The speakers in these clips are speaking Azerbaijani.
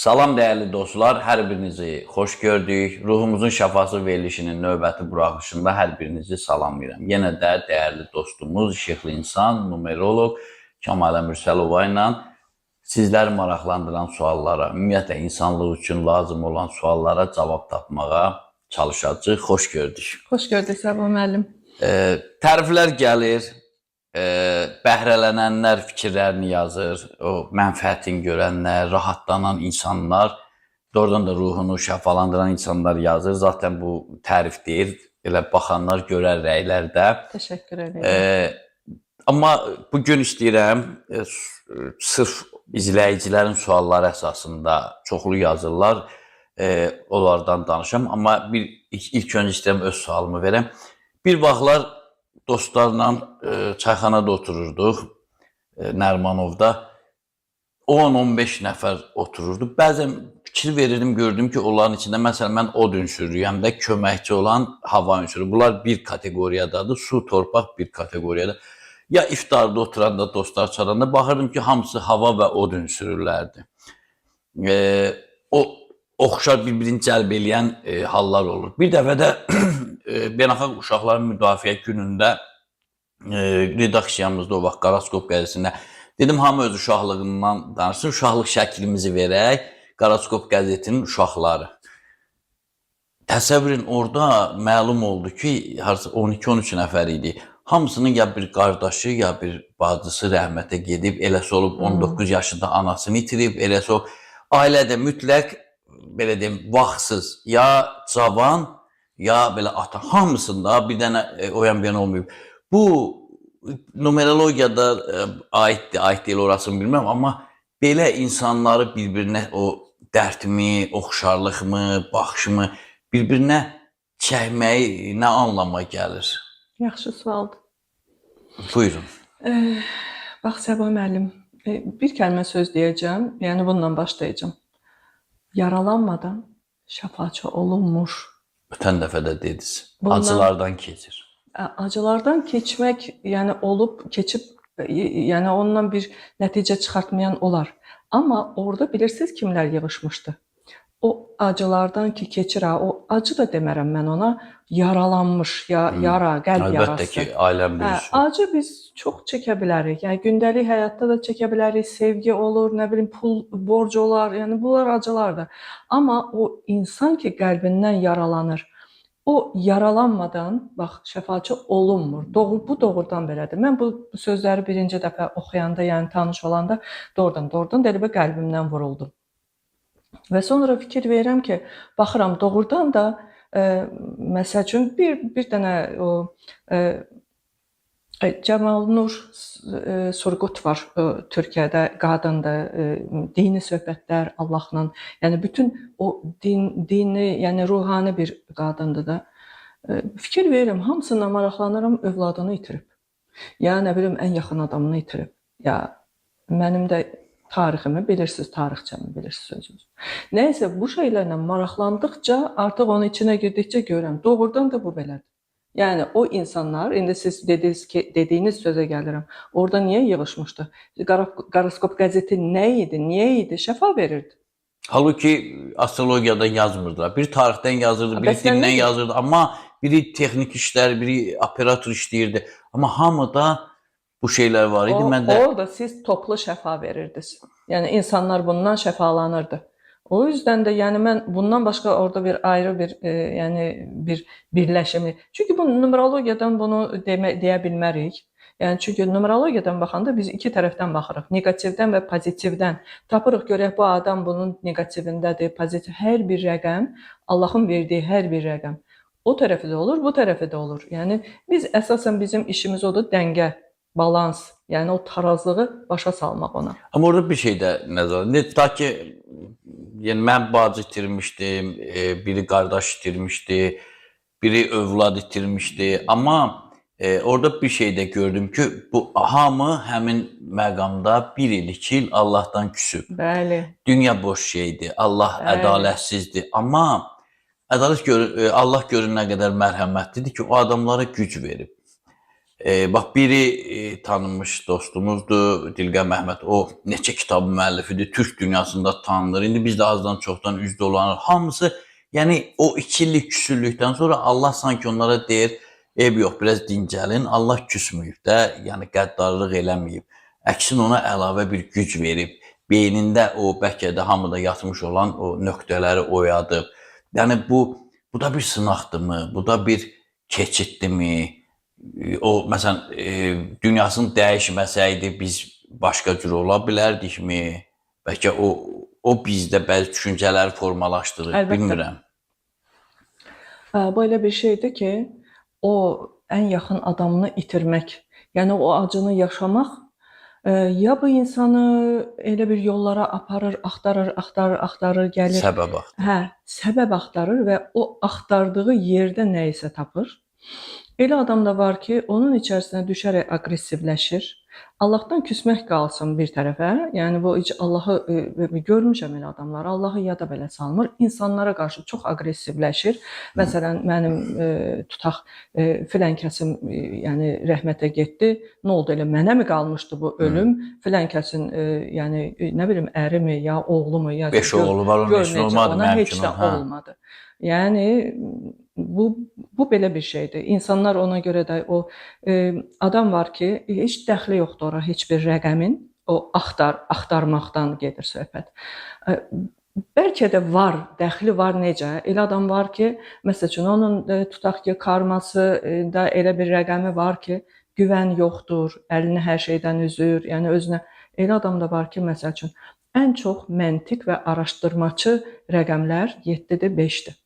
Salam dəyərli dostlar, hər birinizi xoş gördük. Ruhumuzun şəfası verilişinin növbəti buraxılışında hər birinizi salamlayıram. Yenə də dəyərli dostumuz, işıqlı insan, numeroloq Kəmalə Mürsəlova ilə sizləri maraqlandıran suallara, ümumiyyətlə insanlıq üçün lazım olan suallara cavab tapmağa çalışacağıq. Xoş gördük. Xoş gördük Səba müəllim. Təriflər gəlir, bəhrələnənlər fikirlərini yazır, o mənfəətini görənlər, rahatlanan insanlar, doğrudan da ruhunu şəfalandıran insanlar yazır. Zaten bu tərif deyil, elə baxanlar görər rəylərdə. Təşəkkür edirəm. Amma bu gün istəyirəm sırf izləyicilərin sualları əsasında çoxlu yazırlar, onlardan danışam. Amma bir ilk öncə istəyirəm öz sualımı verəm. Bir vaxtlar dostlarla çayxanada otururduq, Nərmanovda. 10-15 nəfər otururdu. Bəzən fikir verirdim, gördüm ki, onların içində məsələn mən od ünsürlüyəm də, köməkçi olan hava ünsürü. Bunlar bir kateqoriyadadır, su, torpaq bir kateqoriyada. Ya iftarda oturanda, dostlar çağıranda baxırdım ki, hamısı hava və od ünsürlərdir. O oxşar bir-birini cəlb eləyən hallar olur. Bir dəfə də beynəlxalq uşaqların müdafiə günündə redaksiyamızda o vaxt Qaraskop qəzetində dedim hamı öz uşaqlığından danışsın, uşaqlıq şəklimizi verək. Qaraskop qəzetinin uşaqları. Təsəvvürün orada məlum oldu ki, harasa 12-13 nəfər idi. Hamısının ya bir qardaşı, ya bir bacısı rəhmətə gedib, eləsi olub 19 yaşında anasını itirib, eləsi olub. Ailədə mütləq belə deyim, vaxtsız ya cavan, ya belə ata, hamısında bir dənə o yan bir yana olmayıb. Bu numerologiyada aiddir, aid deyil orasını bilmirəm, amma belə insanları bir-birinə o dərdmi, oxşarlıqmı, baxışmı bir-birinə çəkməyi nə anlama gəlir? Yaxşı sualdır. Buyurun. Bax Səba müəllim, bir kəlmə söz deyəcəm, yəni bununla başlayacağam. Yaralanmadan şəfaçı olunmur. Ötən dəfə də dediniz. Bundan, Acılardan keçir. Acılardan keçmək, yəni olub, keçib, yəni ondan bir nəticə çıxartmayan olar. Amma orada bilirsiniz kimlər yığışmışdı? O acılardan ki keçir ha, o acı da demərəm mən ona, yaralanmış, ya yara, qəlb Əlbəttə yarası. ki, ailəm Hə, bir şey. acı biz çox çəkə bilərik. Yəni gündəlik həyatda da çəkə bilərik, sevgi olur, nə bilim pul, borc olar, yəni bunlar acılardır. Amma o insan ki qəlbindən yaralanır, o yaralanmadan bax şəfaçı olunmur. Doğru, bu doğrudan belədir. Mən bu sözləri birinci dəfə oxuyanda, yəni tanış olanda doğrudan da elə bir qəlbimdən vuruldum. Və sonra fikir verirəm ki, baxıram doğrudan da məsəl üçün bir dənə o Cəmal Nur Surqut var Türkiyədə, qadındır, dini söhbətlər Allahla, yəni bütün o dini, yəni ruhani bir qadındır da. Fikir verirəm, hamısından maraqlanıram, övladını itirib. Ya nə bilim ən yaxın adamını itirib. Ya mənim də tariximi bilirsiniz, tarixçəmi bilirsiniz özünüz. Nəysə bu şeylərlə maraqlandıqca, artıq onun içinə girdikcə görürəm, doğrudan da bu belədir. Yəni o insanlar, indi siz dediniz ki, dediyiniz sözə gəlirəm. Orada niyə yığışmışdı? Qaraskop qəzeti nə idi, niyə idi? Şəfa verirdi. Halbuki astrologiyadan yazmırdılar. Bir tarixdən yazırdı, biri Bəs nə dindən idi? yazırdı, amma biri texnik işlər, biri operator işləyirdi. Amma hamıda bu şeylər var idi. Mən də Orada siz toplu şəfa verirdiniz. Yəni insanlar bundan şəfalanırdı. O yüzden də yəni mən bundan başqa orada bir ayrı bir yəni bir birləşimi. Çünki bu numerologiyadan bunu deyə bilmərik. Yəni çünki numerologiyadan baxanda biz iki tərəfdən baxırıq. Neqativdən və pozitivdən. Tapırıq görək bu adam bunun neqativindədir, pozitiv. Hər bir rəqəm, Allahın verdiyi hər bir rəqəm. O tərəfi də olur, bu tərəfi də olur. Yəni biz əsasən bizim işimiz odur, dəngə, balans, yəni o tarazlığı başa salmaq ona. Amma orada bir şey də nəzərdə. Ta ki, yəni mən bacı itirmişdim, biri qardaş itirmişdi, biri övlad itirmişdi. Amma orada bir şey də gördüm ki, bu hamı həmin məqamda bir il, 2 il Allahdan küsüb. Bəli. Dünya boş şeydir, Allah Bəli. ədalətsizdir. Amma ədalət Allah görün nə qədər mərhəmətlidir ki, o adamlara güc verib. Bax biri tanınmış dostumuzdur, Dilqə Məhəmməd. O neçə kitabın müəllifidir, türk dünyasında tanınır. İndi biz də azdan çoxdan üz dolanır. Hamısı, yəni o 2 illik küsürlükdən sonra Allah sanki onlara deyir, eyb yox, biraz dincəlin. Allah küsməyib də, yəni qəddarlıq eləməyib. Əksinə ona əlavə bir güc verib. Beynində o bəlkə də hamıda yatmış olan o nöqtələri oyadıb. Yəni bu da bir sınaqdırmı? Bu da bir keçiddirmi? O məsələn dünyasını dəyişməsəydi biz başqa cür ola bilərdikmi? Bəlkə o bizdə bəzi düşüncələri formalaşdırır, Əlbəttə. bilmirəm. Bu elə bir şeydir ki, o ən yaxın adamını itirmək, yəni o acını yaşamaq ya bu insanı elə bir yollara aparır, axtarır, axtarır, axtarır, gəlir. Səbəb axtarır. Hə, səbəb axtarır və o axtardığı yerdə nə isə tapır. Elə adam da var ki, onun içərisinə düşərək aqressivləşir. Allahdan küsmək qalsın bir tərəfə. Yəni bu heç Allahı görmüşəm elə adamları. Allahı yada belə salmır. İnsanlara qarşı çox aqressivləşir. Məsələn, mənim tutaq filan kəsim yəni rəhmətə getdi. Nə oldu elə mənə mi qalmışdı bu ölüm? Filan kəsin yəni nə bilim ərimi ya oğlumu ya 5 oğlu var, onun gör heç nə necə olmadı, ona mənim heç kimi. nə Hə. olmadı. Yəni bu belə bir şeydir. İnsanlar ona görə də o adam var ki, heç dəxli yoxdur ora heç bir rəqəmin. O axtarmaqdan gedir söhbət. Bəlkə də var, dəxli var necə? Elə adam var ki, məsəl üçün onun tutaq ki, karması da elə bir rəqəmi var ki, güvən yoxdur, əlini hər şeydən üzür, yəni özünə elə adam da var ki, məsəl üçün ən çox məntiq və araşdırmaçı rəqəmlər 7-dir, 5-dir.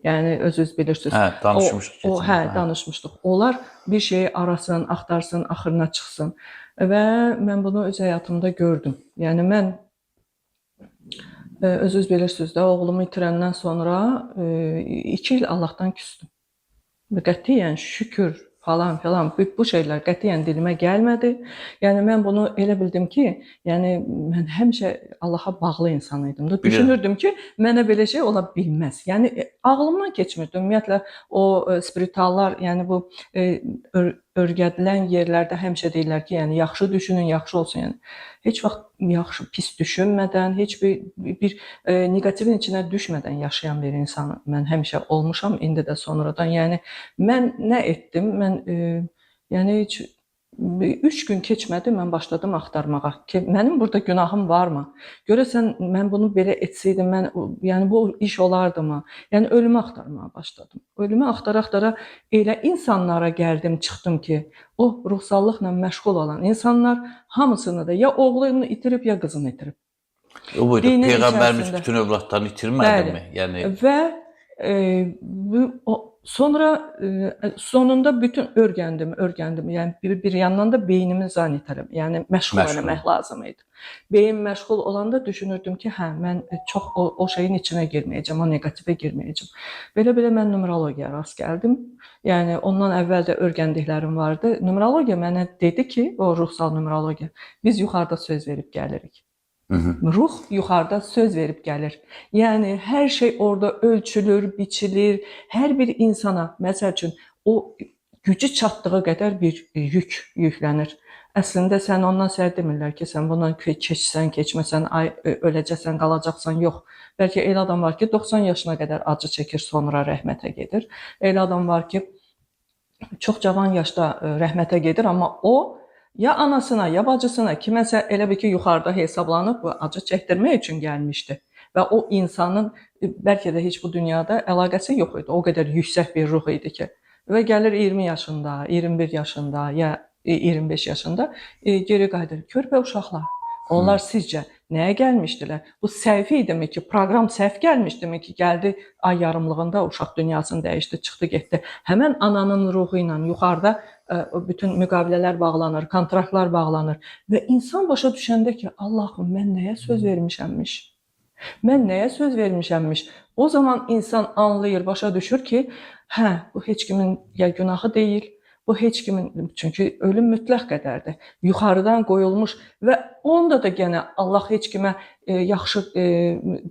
Yəni özünüz bilirsiniz. Hə, danışmışdıq. O, keçən hə, dəfə. danışmışdıq. Onlar bir şeyi arasın, axtarsın, axırına çıxsın. Və mən bunu öz həyatımda gördüm. Yəni mən özünüz bilirsiniz də, oğlumu itirəndən sonra 2 il Allahdan küsdüm. Və qətiyyən şükür falan filan bu şeylər qətiyyən dilimə gəlmədi. Yəni mən bunu elə bildim ki, yəni mən həmişə Allaha bağlı insan idim də. Bilirəm. Düşünürdüm ki, mənə belə şey ola bilməz. Yəni ağlımdan keçmirdi. Ümumiyyətlə o spirituallar, yəni bu örgədilən yerlərdə həmişə deyirlər ki, yəni yaxşı düşünün, yaxşı olsun. Yəni heç vaxt yaxşı, pis düşünmədən, heç bir neqativin içinə düşmədən yaşayan bir insan mən həmişə olmuşam, indi də sonradan. Yəni mən nə etdim? Mən yəni heç 3 gün keçmədi, mən başladım axtarmağa ki, mənim burada günahım varmı? Görəsən mən bunu belə etsəydim, mən yəni bu iş olardımı? Yəni ölümü axtarmağa başladım. Ölümü axtara-axtara elə insanlara gəldim, çıxdım ki, o ruhsallıqla məşğul olan insanlar hamısını da ya oğlunu itirib, ya qızını itirib. O buydu. Dinin Peyğəmbərimiz içərisində. bütün övladlarını itirmədimi? Yəni Və bu sonra sonunda bütün öyrəndim. Yəni bir yandan da beynimi zan etərəm. Yəni məşğul eləmək lazım idi. Beyin məşğul olanda düşünürdüm ki, hə, mən çox o şeyin içinə girməyəcəm, o neqativə girməyəcəm. Belə-belə mən numerologiyaya rast gəldim. Yəni ondan əvvəl də öyrəndiklərim vardı. Numerologiya mənə dedi ki, o ruhsal numerologiya, biz yuxarıda söz verib gəlirik. Ruh yuxarıda söz verib gəlir. Yəni hər şey orada ölçülür, biçilir. Hər bir insana, məsəl üçün, o gücü çatdığı qədər bir yük yüklənir. Əslində sən ondan sənə demirlər ki, sən bundan keçsən, keçməsən, ay öləcəksən, qalacaqsan, yox. Bəlkə elə adam var ki, 90 yaşına qədər acı çəkir, sonra rəhmətə gedir. Elə adam var ki, çox cavan yaşda rəhmətə gedir, amma o ya anasına, ya bacısına, kiməsə elə bil ki, yuxarıda hesablanıb bu acı çəkdirmək üçün gəlmişdi. Və o insanın bəlkə də heç bu dünyada əlaqəsi yox idi. O qədər yüksək bir ruh idi ki. Və gəlir 20 yaşında, 21 yaşında ya 25 yaşında geri qayıdır. Körpə uşaqlar. Onlar sizcə nəyə gəlmişdilər? Bu səhv idimi ki, proqram səhv gəlmişdimi ki, gəldi ay yarımlığında uşaq dünyasını dəyişdi, çıxdı, getdi. Həmən ananın ruhu ilə yuxarıda bütün müqavilələr bağlanır, kontraktlar bağlanır və insan başa düşəndə ki, Allahım, mən nəyə söz vermişəmmiş? Mən nəyə söz vermişəmmiş? O zaman insan anlayır, başa düşür ki, hə, bu heç kimin ya günahı deyil, Bu heç kimin, çünki ölüm mütləq qədərdir. Yuxarıdan qoyulmuş və onda da yenə Allah heç kimə yaxşı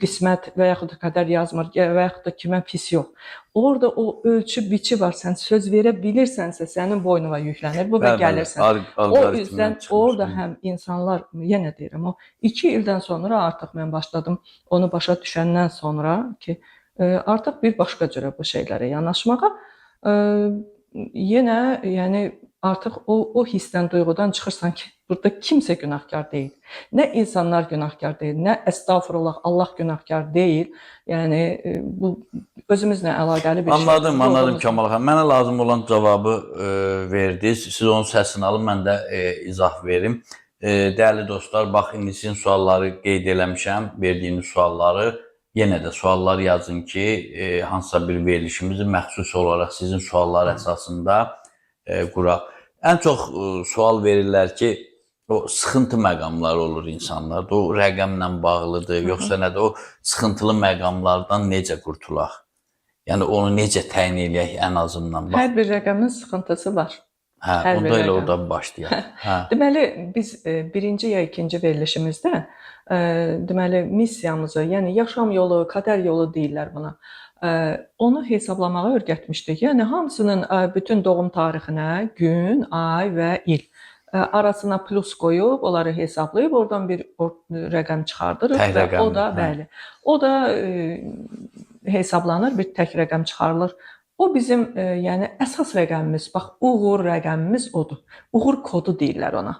qismət və yaxud da qədər yazmır və yaxud da kimə pis yox. Orada o ölçü biçi var. Sən söz verə bilirsənsə, sənin boynuna yüklənir bu və Bəli, bəli. gəlirsən. O Alqoritmdən üzdən çıxmış. orada həm insanlar, yenə deyirəm, o 2 ildən sonra artıq mən başladım onu başa düşəndən sonra ki, artıq bir başqa cürə bu şeylərə yanaşmağa, yenə yəni artıq o hissdən, duyğudan çıxırsan ki, burada kimsə günahkar deyil. Nə insanlar günahkar deyil, nə əstağfurullah Allah günahkar deyil. Yəni bu özümüzlə əlaqəli bir şeydir. Anladım, anladım Ruhumuzla. Kamal xanım. Mənə lazım olan cavabı verdiniz. Siz onun səsini alın, mən də izah verim. Dəyərli dostlar, bax indi sizin sualları qeyd eləmişəm, verdiyiniz sualları. Yenə də suallar yazın ki, hansısa bir verilişimizi məxsus olaraq sizin suallar əsasında quraq. Ən çox sual verirlər ki, o sıxıntı məqamları olur insanlarda. O rəqəmlə bağlıdır, yoxsa nədir? O sıxıntılı məqamlardan necə qurtulaq? Yəni onu necə təyin eləyək ən azından? Bax, Hər bir rəqəmin sıxıntısı var. hə, hər bir onda elə rəqəm. oradan başlayaq. Hə. Deməli biz birinci ya ikinci verilişimizdə deməli missiyamızı, yəni yaşam yolu, qədər yolu deyirlər buna. Onu hesablamağı öyrətmişdik. Yəni hamısının bütün doğum tarixinə gün, ay və il arasına plus qoyub onları hesablayıb oradan bir rəqəm çıxardırıq Tək və rəqəmli, o da hə. bəli. O da hesablanır, bir tək rəqəm çıxarılır. O bizim yəni əsas rəqəmimiz, bax uğur rəqəmimiz odur. Uğur kodu deyirlər ona.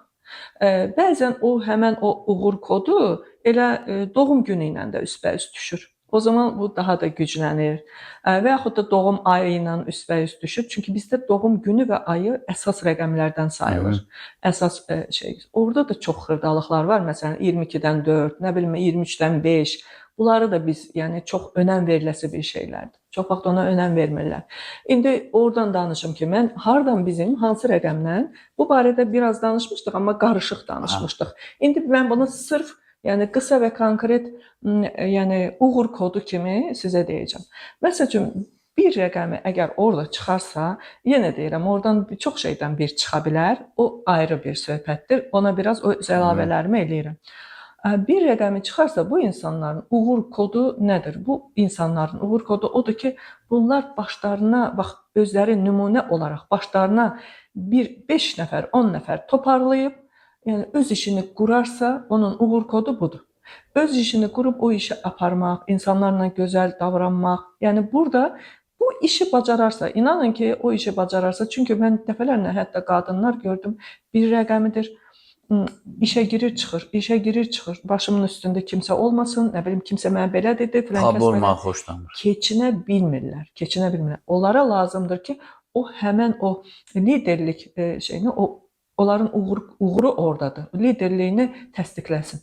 Bəzən o həmən o uğur kodu elə doğum günü ilə də üstbəüst düşür. O zaman bu daha da güclənir. Və yaxud da doğum ayı ilə üstbəüst düşür. Çünki bizdə doğum günü və ayı əsas rəqəmlərdən sayılır. Əsas şey. Orada da çox xırdalıqlar var. Məsələn 22-dən 4, nə bilim 23-dən 5. Bunları da biz yəni çox önəm veriləsi bir şeylərdir. Çox vaxt ona önəm vermirlər. İndi oradan danışım ki, mən hardan bizim hansı rəqəmlə bu barədə biraz danışmışdıq, amma qarışıq danışmışdıq. İndi mən bunu sırf yəni qısa və konkret yəni uğur kodu kimi sizə deyəcəm. Məsəl üçün bir rəqəmi əgər orada çıxarsa, yenə deyirəm, oradan çox şeydən bir çıxa bilər. O ayrı bir söhbətdir. Ona biraz öz əlavələrimi eləyirəm. Bir rəqəmi çıxarsa bu insanların uğur kodu nədir? Bu insanların uğur kodu odur ki, bunlar başlarına, bax özləri nümunə olaraq başlarına bir 5 nəfər, 10 nəfər toparlayıb, yəni öz işini qurarsa, onun uğur kodu budur. Öz işini qurub o işi aparmaq, insanlarla gözəl davranmaq. Yəni burada bu işi bacararsa, inanın ki, o işi bacararsa, çünki mən dəfələrlə hətta qadınlar gördüm, bir rəqəmidir. İşə girir, çıxır, işə girir, çıxır. Başımın üstündə kimsə olmasın, nə bilim kimsə mənə belə dedi, filan kəs Tabi belə. olmağı xoşlamır. Keçinə bilmirlər, keçinə bilmirlər. Onlara lazımdır ki, o həmən o liderlik şeyini, o onların uğuru oradadır. Liderliyini təsdiqləsin.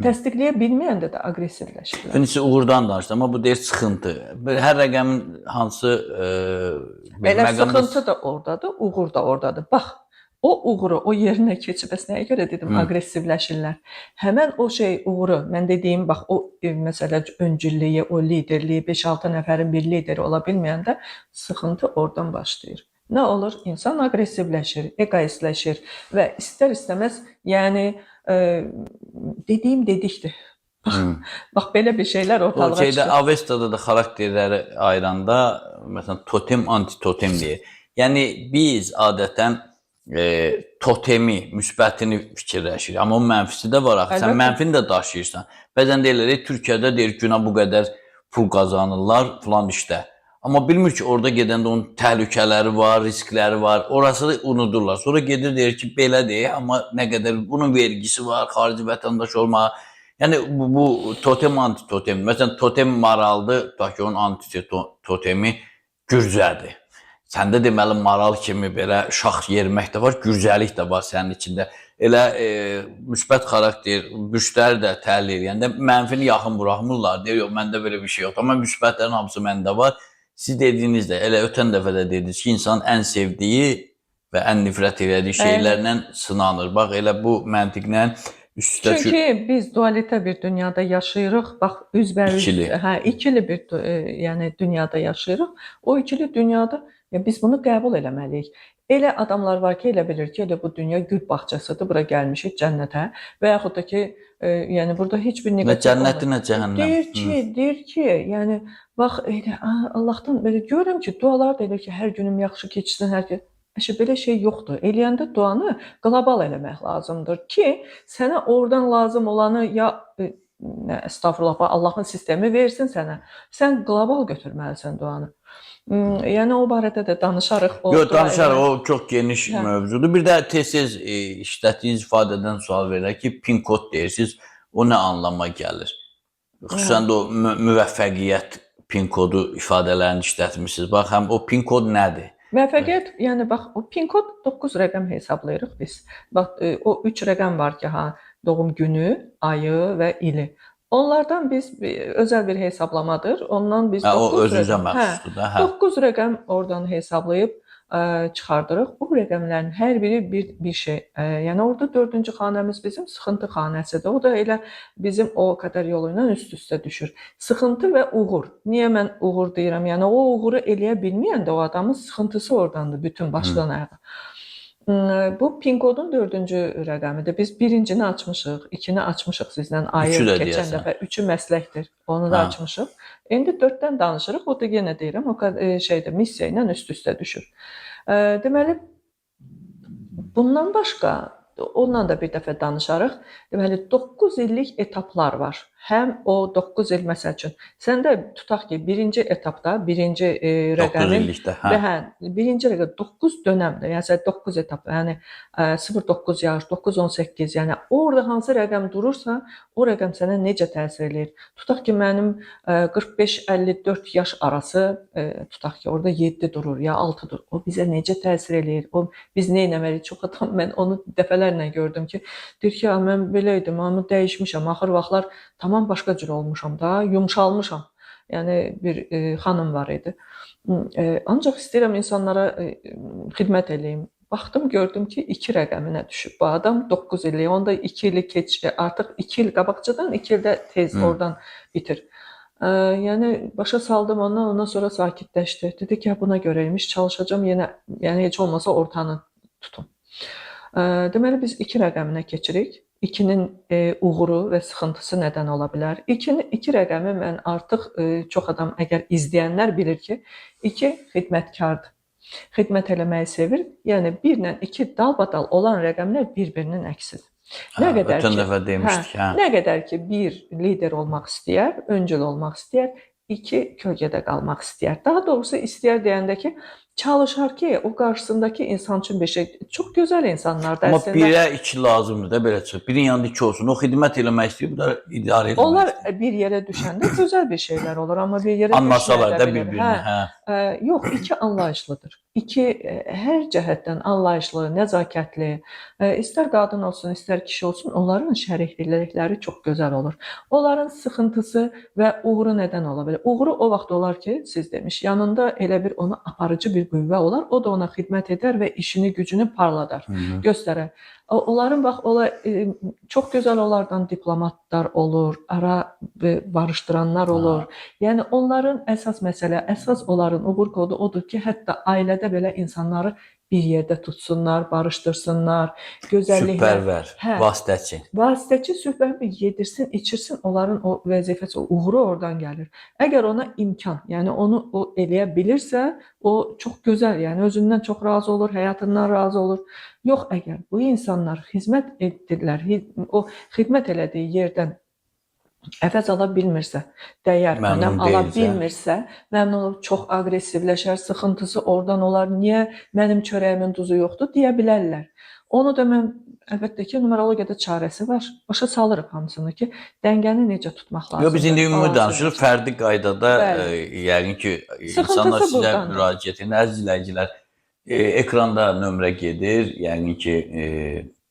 Təsdiqləyə bilməyəndə də aqressivləşirlər. İndi siz uğurdan danışdınız, amma bu deyir sıxıntı. Hər rəqəmin hansı bir Elə məqamda sıxıntı da oradadır, uğur da oradadır. Bax, o uğuru o yerinə keçib, bəs nəyə görə dedim aqressivləşirlər? Həmən o şey uğuru, mən dediyim bax o məsələ öncüllüyü, o liderliyi, 5-6 nəfərin bir lideri ola bilməyəndə sıxıntı oradan başlayır. Nə olur? İnsan aqressivləşir, egoistləşir və istər-istəməz, yəni dediyim dedikdir. Bax belə bir şeylər O ortalığa şeydə çıxır. Avestada da xarakterləri ayıranda məsələn totem, antitotem deyir. Yəni biz adətən totemi, müsbətini fikirləşirik, amma onun mənfisi də var axı. Sən Əlbəttə. mənfini də daşıyırsan. Bəzən deyirlər, Türkiyədə deyir günə bu qədər pul qazanırlar filan işdə. Amma bilmir ki, orada gedəndə onun təhlükələri var, riskləri var. Orasını unudurlar. Sonra gedir deyir ki, belə deyir, amma nə qədər bunun vergisi var, xarici vətəndaş olmağa. Yəni bu totem antitotem. Məsələn, totem maraldır, tutaq ki, onun antitotemi gürcədir. Səndə deməli maral kimi belə şax yerimək də var, gürcəlik də var sənin içində. Elə müsbət xarakter, bürcləri də təhlil eləyəndə mənfini yaxın buraxmırlar. Deyir, yox, məndə belə bir şey yoxdur. Amma müsbətlərin hamısı məndə var. Siz dediyiniz də, elə ötən dəfə də dediniz ki, insanın ən sevdiyi və ən nifrət elədiyi şeylərlə sınanır. Bax, elə bu məntiqlə üst-üstə Çünki biz dualite bir dünyada yaşayırıq. Bax, üzbəüz, İkili. hə, ikili bir yəni dünyada yaşayırıq. O ikili dünyada Yəni biz bunu qəbul eləməliyik. Elə adamlar var ki, elə bilir ki, elə bu dünya gül bağçasıdır, bura gəlmişik cənnətə və yaxud da ki, yəni burada heç bir Nə neqativ cənnəti, nə cəhənnəm. Deyir ki, deyir ki, yəni bax elə Allahdan belə görürəm ki, dualar da elə ki, hər günüm yaxşı keçsin, hər gün. Əşi belə şey yoxdur. Eləyəndə duanı qlobal eləmək lazımdır ki, sənə oradan lazım olanı ya nə, əstəğfurullah, Allahın sistemi versin sənə. Sən qlobal götürməlisən duanı. Yəni o barədə də danışarıq. O Yox, dua danışarıq, eləmək. o çox geniş Hə. mövzudur. Bir də tez-tez işlətdiyiniz ifadədən sual verirlər ki, pin kod deyirsiniz, o nə anlama gəlir? Xüsusən də o müvəffəqiyyət pin kodu ifadələrini işlətmisiniz. Bax, həm o pin kod nədir? Müvəffəqiyyət, yəni bax o pin kod 9 rəqəm hesablayırıq biz. Bax o 3 rəqəm var ki, ha, doğum günü, ayı və ili. Onlardan biz özəl bir hesablamadır. Ondan biz Hə, o 9 özünüzə rəqəm, məxsusdur da, hə. 9 rəqəm oradan hesablayıb çıxardırıq. O rəqəmlərin hər biri bir şey. Yəni orada 4-cü xanəmiz bizim sıxıntı xanəsidir. O da elə bizim o qədər yolu ilə üst-üstə düşür. Sıxıntı və uğur. Niyə mən uğur deyirəm? Yəni o uğuru eləyə bilməyəndə o adamın sıxıntısı oradandır bütün başdan ayağa. Bu pin kodun 4-cü rəqəmidir. Biz birincini açmışıq, ikini açmışıq sizlə ayı Üçü də keçən deyəsən. dəfə. Üçü məsləkdir. Onu da Ha. açmışıq. İndi 4-dən danışırıq. O da yenə deyirəm, o şeydə missiya ilə üst-üstə düşür. Deməli bundan başqa ondan da bir dəfə danışarıq. Deməli 9 illik etaplar var. Həm o 9 il məsəl üçün səndə tutaq ki, birinci etapda birinci 9 rəqəmin illikdə, hə. və hə, birinci rəqəm 9 dönəmdir. Yəni sən 9 etap, yəni 0-9 yaş, 9-18, yəni orada hansı rəqəm durursa, o rəqəm sənə necə təsir eləyir? Tutaq ki, mənim 45-54 yaş arası, tutaq ki, orada 7 durur ya 6 durur. O bizə necə təsir eləyir? O biz nə etməliyik? Çox adam mən onu dəfələrlə gördüm ki, deyir ki, mən belə idim, amma dəyişmişəm. Axır vaxtlar tamam başqa cür olmuşam da, yumşalmışam. Yəni bir xanım var idi. Ancaq istəyirəm insanlara xidmət eləyim. Baxdım, gördüm ki, 2 rəqəminə düşüb. Bu adam 9 illik, onda 2 ili keç, artıq 2 il qabaqcadan, 2 ildə tez oradan bitir. Yəni başa saldım ondan, ondan sonra sakitləşdi. Dedi ki, buna görəymiş, çalışacağam yenə, yəni heç olmasa ortanı tutum. Deməli biz 2 rəqəminə keçirik. 2-nin uğuru və sıxıntısı nədən ola bilər? 2 rəqəmi mən artıq çox adam əgər izləyənlər bilir ki, 2 xidmətkardır. Xidmət eləməyi sevir. Yəni 1 ilə 2 dalbadal olan rəqəmlər bir-birinin əksidir. Nə qədər ötən ki, dəfə demişdik, hə. Nə qədər ki 1 lider olmaq istəyər, öncül olmaq istəyər, 2 kölgədə qalmaq istəyər. Daha doğrusu istəyər deyəndə ki, çalışar ki, o qarşısındakı insan üçün bir şey. Çox gözəl insanlardır Amma əslində. 1-ə 2 lazımdır da belə çıxır. Birin yanında 2 olsun. O xidmət eləmək istəyir, bu da idarə eləmək Onlar istəyir. bir yerə düşəndə gözəl bir şeylər olur, amma bir yerə Anlasalar da düşməyə də bilər. bir-birini, hə. Yox, 2 anlayışlıdır. 2 hər cəhətdən anlayışlı, nəzakətli, istər qadın olsun, istər kişi olsun, onların şəriklikləri çox gözəl olur. Onların sıxıntısı və uğuru nədən ola bilər? Uğuru o vaxt olar ki, siz demiş, yanında elə bir onu aparıcı bir qüvvə olar, o da ona xidmət edər və işini, gücünü parladar, göstərər. Onların bax, çox gözəl onlardan diplomatlar olur, ara barışdıranlar olur. Yəni onların əsas məsələ, əsas onların uğur kodu odur ki, hətta ailədə belə insanları bir yerdə tutsunlar, barışdırsınlar, gözəlliklər. Sülhpərvər, Hə. vasitəçi. Vasitəçi sülhpərvər yedirsin, içirsin, onların o vəzifəsi, o uğuru oradan gəlir. Əgər ona imkan, yəni onu o eləyə bilirsə, o çox gözəl, yəni özündən çox razı olur, həyatından razı olur. Yox, əgər bu insanlar xidmət etdilər, o xidmət elədiyi yerdən əvəz ala bilmirsə, dəyər, Məmnun önəm ala deyilsə. bilmirsə, məmnun olub çox aqressivləşər, sıxıntısı oradan olar, niyə mənim çörəyimin duzu yoxdur deyə bilərlər. Onu da mən əlbəttə ki, numerologiyada çarəsi var. Başa salırıq hamısını ki, dəngəni necə tutmaq lazımdır. Yox, biz indi ümumi balansı danışırıq, necə. fərdi qaydada, Bəli. yəqin ki, Sıxıntısı insanlar sizə burdandır. müraciət edir. Əziz izləyicilər, ekranda nömrə gedir, yəqin ki,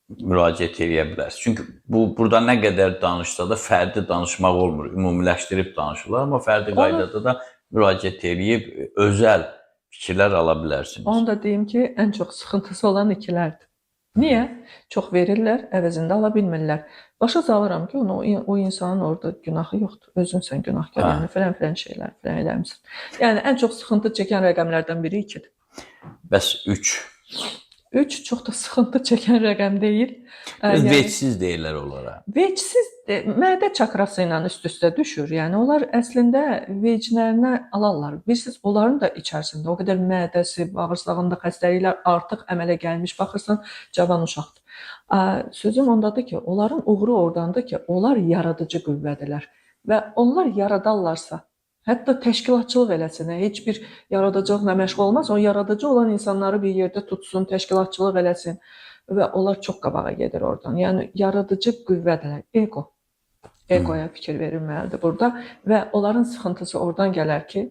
müraciət eləyə bilərsiniz. Çünki bu burada nə qədər danışsa da fərdi danışmaq olmur, ümumiləşdirib danışırlar, amma fərdi qaydada da müraciət eləyib özəl fikirlər ala bilərsiniz. Onu da deyim ki, ən çox sıxıntısı olan ikilərdir. Niyə? Çox verirlər, əvəzində ala bilmirlər. Başa salıram ki, onu, o insanın orada günahı yoxdur. Özün sən günahkar, Hə. yəni filan filan şeylər filan eləmisən. Yəni ən çox sıxıntı çəkən rəqəmlərdən biri 2-dir. Bəs 3. 3 çox da sıxıntı çəkən rəqəm deyil. Yəni, vecsiz deyirlər onlara. Vecsiz mədə çakrası ilə üst-üstə düşür. Yəni onlar əslində veclərinə alarlar. Bilirsiniz, onların da içərisində o qədər mədəsi, bağırsağında xəstəliklər artıq əmələ gəlmiş. Baxırsan, cavan uşaqdır. Sözüm ondadır ki, onların uğuru ordandır ki, onlar yaradıcı qüvvədirlər və onlar yaradarlarsa, hətta təşkilatçılıq eləsin, heç bir yaradıcılıqla məşğul olmaz, o yaradıcı olan insanları bir yerdə tutsun, təşkilatçılıq eləsin və onlar çox qabağa gedir oradan. Yəni yaradıcı qüvvədirlər, ego. Egoya fikir verilməlidir burada və onların sıxıntısı oradan gələr ki,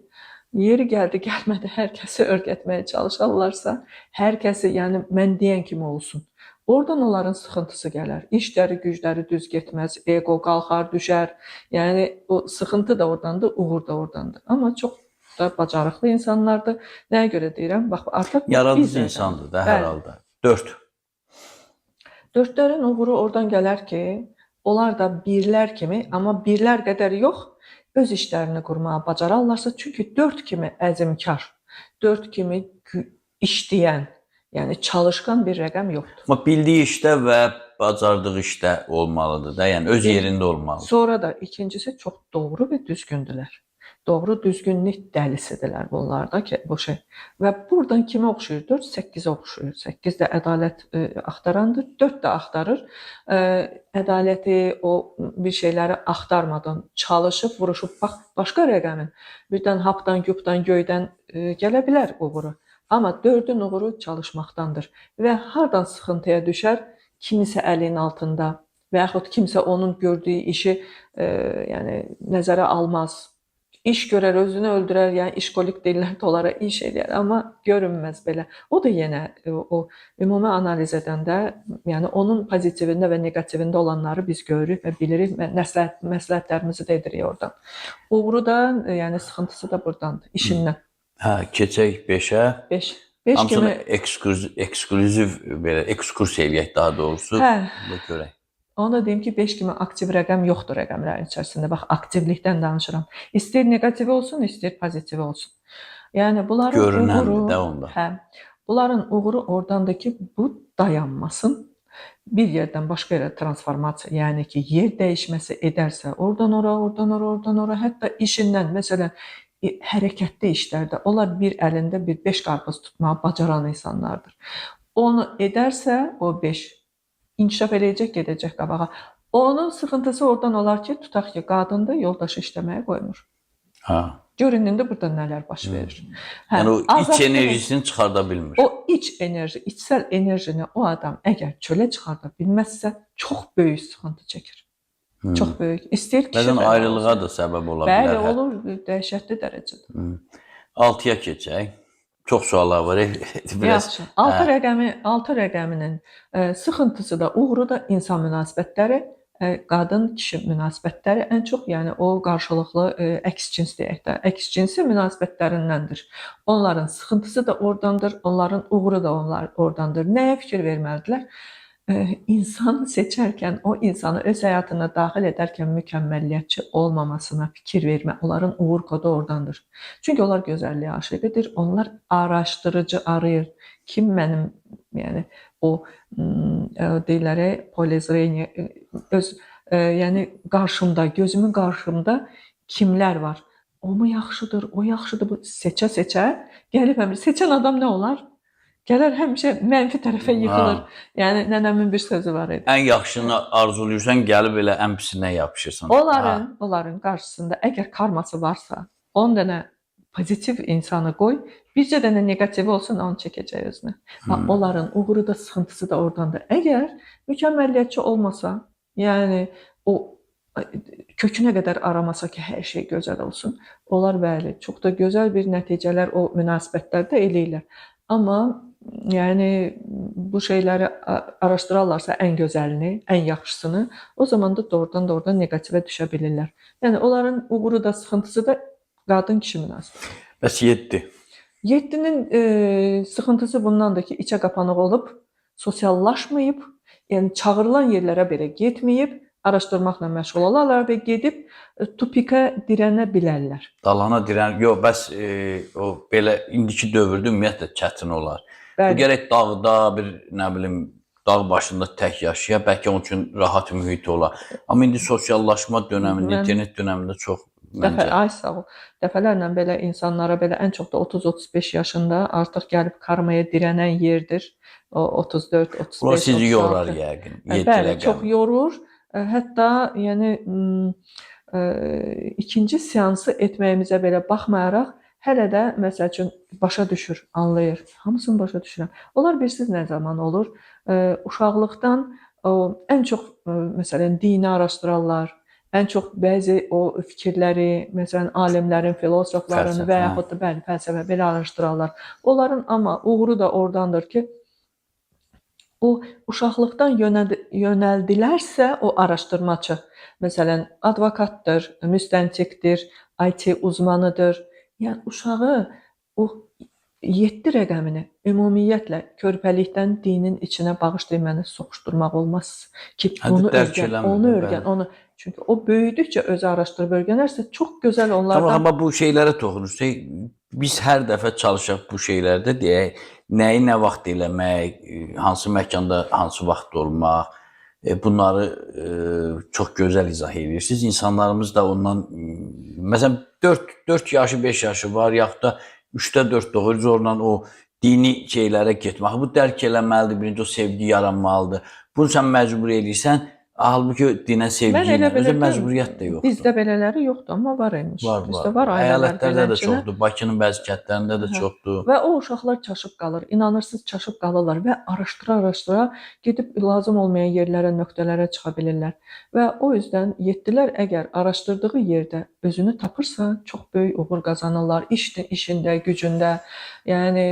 yeri gəldi, gəlmədi, hər kəsi öyrətməyə çalışarlarsa, hər kəsi, yəni mən deyən kimi olsun. Oradan onların sıxıntısı gələr. İşləri, gücləri düz getməz, ego qalxar, düşər. Yəni o sıxıntı da oradandır, uğur da oradandır. Amma çox da bacarıqlı insanlardır. Nəyə görə deyirəm? Bax, artıq yaradıcı insandır da hər halda. 4. Dördlərin uğuru oradan gələr ki, onlar da birlər kimi, amma birlər qədər yox, öz işlərini qurmağa bacararlarsa, çünki 4 kimi əzmkar, 4 kimi işləyən, yəni çalışqan bir rəqəm yoxdur. Amma bildiyi işdə və bacardığı işdə olmalıdır da, yəni öz yerində olmalıdır. Sonra da ikincisi çox doğru və düzgündürlər. Doğru düzgünlük dəlisidirlər bunlar da ki, bu şey. Və buradan kimə oxşuyur? 4 8-ə oxşuyur. 8 də ədalət axtarandır, 4 də axtarır. Ədaləti, o bir şeyləri axtarmadan çalışıb, vuruşub, bax, başqa rəqəmin birdən hapdan, güpdən, göydən gələ bilər uğuru. Amma 4-ün uğuru çalışmaqdandır. Və hardan sıxıntıya düşər? Kimisə əlinin altında və yaxud kimsə onun gördüyü işi yəni nəzərə almaz. İş görər, özünü öldürər, yəni işkolik deyirlər də onlara, iş eləyər, amma görünməz belə. O da yenə o ümumi analiz edəndə, yəni onun pozitivində və neqativində olanları biz görürük və bilirik və məsləhətlərimizi də edirik oradan. Uğuru da, yəni sıxıntısı da burdandır, işindən. Hə, keçək 5-ə. 5. 5 Hamısını kimi eksklüziv belə ekskursiya eləyək daha doğrusu. Hə. Görək. Onu da deyim ki, 5 kimi aktiv rəqəm yoxdur rəqəmlərin içərisində. Bax, aktivlikdən danışıram. İstəyir neqativi olsun, istəyir pozitivi olsun. Yəni bunların görünəndir uğuru, də onda. Hə. Bunların uğuru ordandır ki, bu dayanmasın. Bir yerdən başqa yerə transformasiya, yəni ki, yer dəyişməsi edərsə, oradan ora, oradan ora, oradan ora, hətta işindən, məsələn, hərəkətli işlərdə onlar bir əlində bir 5 qarpız tutmağı bacaran insanlardır. Onu edərsə, o 5 inkişaf eləyəcək, gedəcək qabağa. Onun sıxıntısı oradan olar ki, tutaq ki, qadındır, yoldaşı işləməyə qoymur. Ha. Görün indi burada nələr baş verir. Hə, Yəni o iç enerjisini çıxarda bilmir. O iç enerji, içsel enerjini o adam əgər çölə çıxarda bilməzsə, çox böyük sıxıntı çəkir. Çox böyük. İstəyir kişi. Bəzən ayrılığa da səbəb ola bilər. Bəli, olur, dəhşətli dərəcədə. 6-ya keçək. Çox suallar var. Biraz. Yaxşı. 6 rəqəminin sıxıntısı da, uğuru da insan münasibətləri, qadın-kişi münasibətləri ən çox, yəni o qarşılıqlı əks cins deyək də, əks cinsi münasibətlərindəndir. Onların sıxıntısı da oradandır, onların uğuru da oradandır. Nəyə fikir verməlidirlər? İnsan seçərkən, o insanı öz həyatına daxil edərkən mükəmməliyyətçi olmamasına fikir vermə, onların uğur kodu oradandır. Çünki onlar gözəlliyə aşiqidir, onlar araşdırıcı arayır. Kim mənim, yəni o deyirlər, polezreniya, öz, yəni qarşımda, gözümün qarşımda kimlər var? O mu yaxşıdır, o yaxşıdır, bu seçə-seçə gəlib həmişə seçən adam nə olar? Gələr həmişə mənfi tərəfə yıxılır. Ha. Yəni nənəmin bir sözü var idi. Ən yaxşını arzulayırsan, gəlib elə ən pisinə yapışırsan. Onların qarşısında əgər karması varsa, 10 dənə pozitiv insanı qoy, bircə dənə neqativi olsun, onu çəkəcək özünə. Onların uğuru da, sıxıntısı da oradandır. Əgər mükəmməliyyətçi olmasa, yəni o kökünə qədər aramasa ki, hər şey gözəl olsun, onlar bəli, çox da gözəl bir nəticələr o münasibətlərdə eləyirlər. Amma yəni bu şeyləri araşdırarlarsa ən gözəlini, ən yaxşısını, o zaman da doğrudan neqativə düşə bilirlər. Yəni onların uğuru da, sıxıntısı da qadın-kişi münasibəti. Bəs 7. 7-nin sıxıntısı bundandır ki, içə qapanıq olub, sosiallaşmayıb, yəni çağırılan yerlərə belə getməyib, Araşdırmaqla məşğul olarlar və gedib tupikə dirənə bilərlər. Dalana dirən, yox, bəs o belə indiki dövrdə ümumiyyətlə çətin olar. Bu Bəli. gərək dağda bir nə bilim dağ başında tək yaşaya, bəlkə onun üçün rahat mühit ola. Amma indi sosiallaşma dönəmində, internet dönəmində çox məncə. Ay sağ ol. Dəfələrlə belə insanlara belə ən çox da 30-35 yaşında artıq gəlib karmaya dirənən yerdir. O 34, 35, Bunlar sizi 36. yorar yəqin. 7 Bəli, rəqəm. çox yorur. Hətta yəni ikinci seansı etməyimizə belə baxmayaraq hələ də məsəl üçün başa düşür, anlayır. Hamısını başa düşürəm. Onlar bilirsiz nə zaman olur? Uşaqlıqdan o ən çox məsələn dini araşdırarlar. Ən çox bəzi o fikirləri, məsələn alimlərin, filosofların Fəlsəfə, və hə. yaxud da bəli, fəlsəfə belə araşdırarlar. Onların amma uğuru da ordandır ki, o uşaqlıqdan yönəldilərsə o araşdırmaçı, məsələn, advokatdır, müstəntiqdir, IT uzmanıdır. Yəni uşağı o 7 rəqəmini ümumiyyətlə körpəlikdən dinin içinə bağışlayın məni soxuşdurmaq olmaz ki, Hətta bunu dərk öyrən, eləmir, onu bəli. öyrən, onu. Çünki o böyüdükcə özü araşdırıb öyrənərsə çox gözəl Tamam, onlardan. amma bu şeylərə toxunur. Biz hər dəfə çalışaq bu şeylərdə deyək, nəyi nə vaxt eləmək, hansı məkanda hansı vaxt olmaq, bunları çox gözəl izah edirsiniz. İnsanlarımız da ondan məsələn 4 yaşı, 5 yaşı var, yaxud da 3-də 4 doğur, zorla o dini şeylərə getmək. Bu dərk eləməlidir, birinci o sevgi yaranmalıdır. Bunu sən məcbur eləyirsən, halbuki dinə sevgi Mən elə ilə özü bilirdim, məcburiyyət də yoxdur. Bizdə belələri yoxdur, amma var imiş. Var, Bizdə var. var ailələr Əyalətlərdə də beləçinə. çoxdur. Bakının bəzi kəndlərində də Hə. çoxdur. Və o uşaqlar çaşıb qalır. İnanırsınız, çaşıb qalırlar və araşdıra-araşdıra gedib lazım olmayan yerlərə, nöqtələrə çıxa bilirlər. Və o yüzdən 7-lər əgər araşdırdığı yerdə özünü tapırsa, çox böyük uğur qazanırlar. İşdə, işində, gücündə. Yəni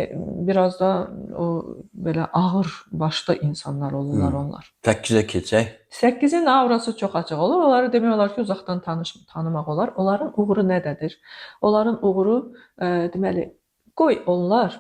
biraz da o belə ağır başlı insanlar olurlar onlar. 8-ə keçək. 8-in aurası çox açıq olur. Onları demək olar ki, uzaqdan tanımaq olar. Onların uğuru nədədir? Onların uğuru deməli, qoy onlar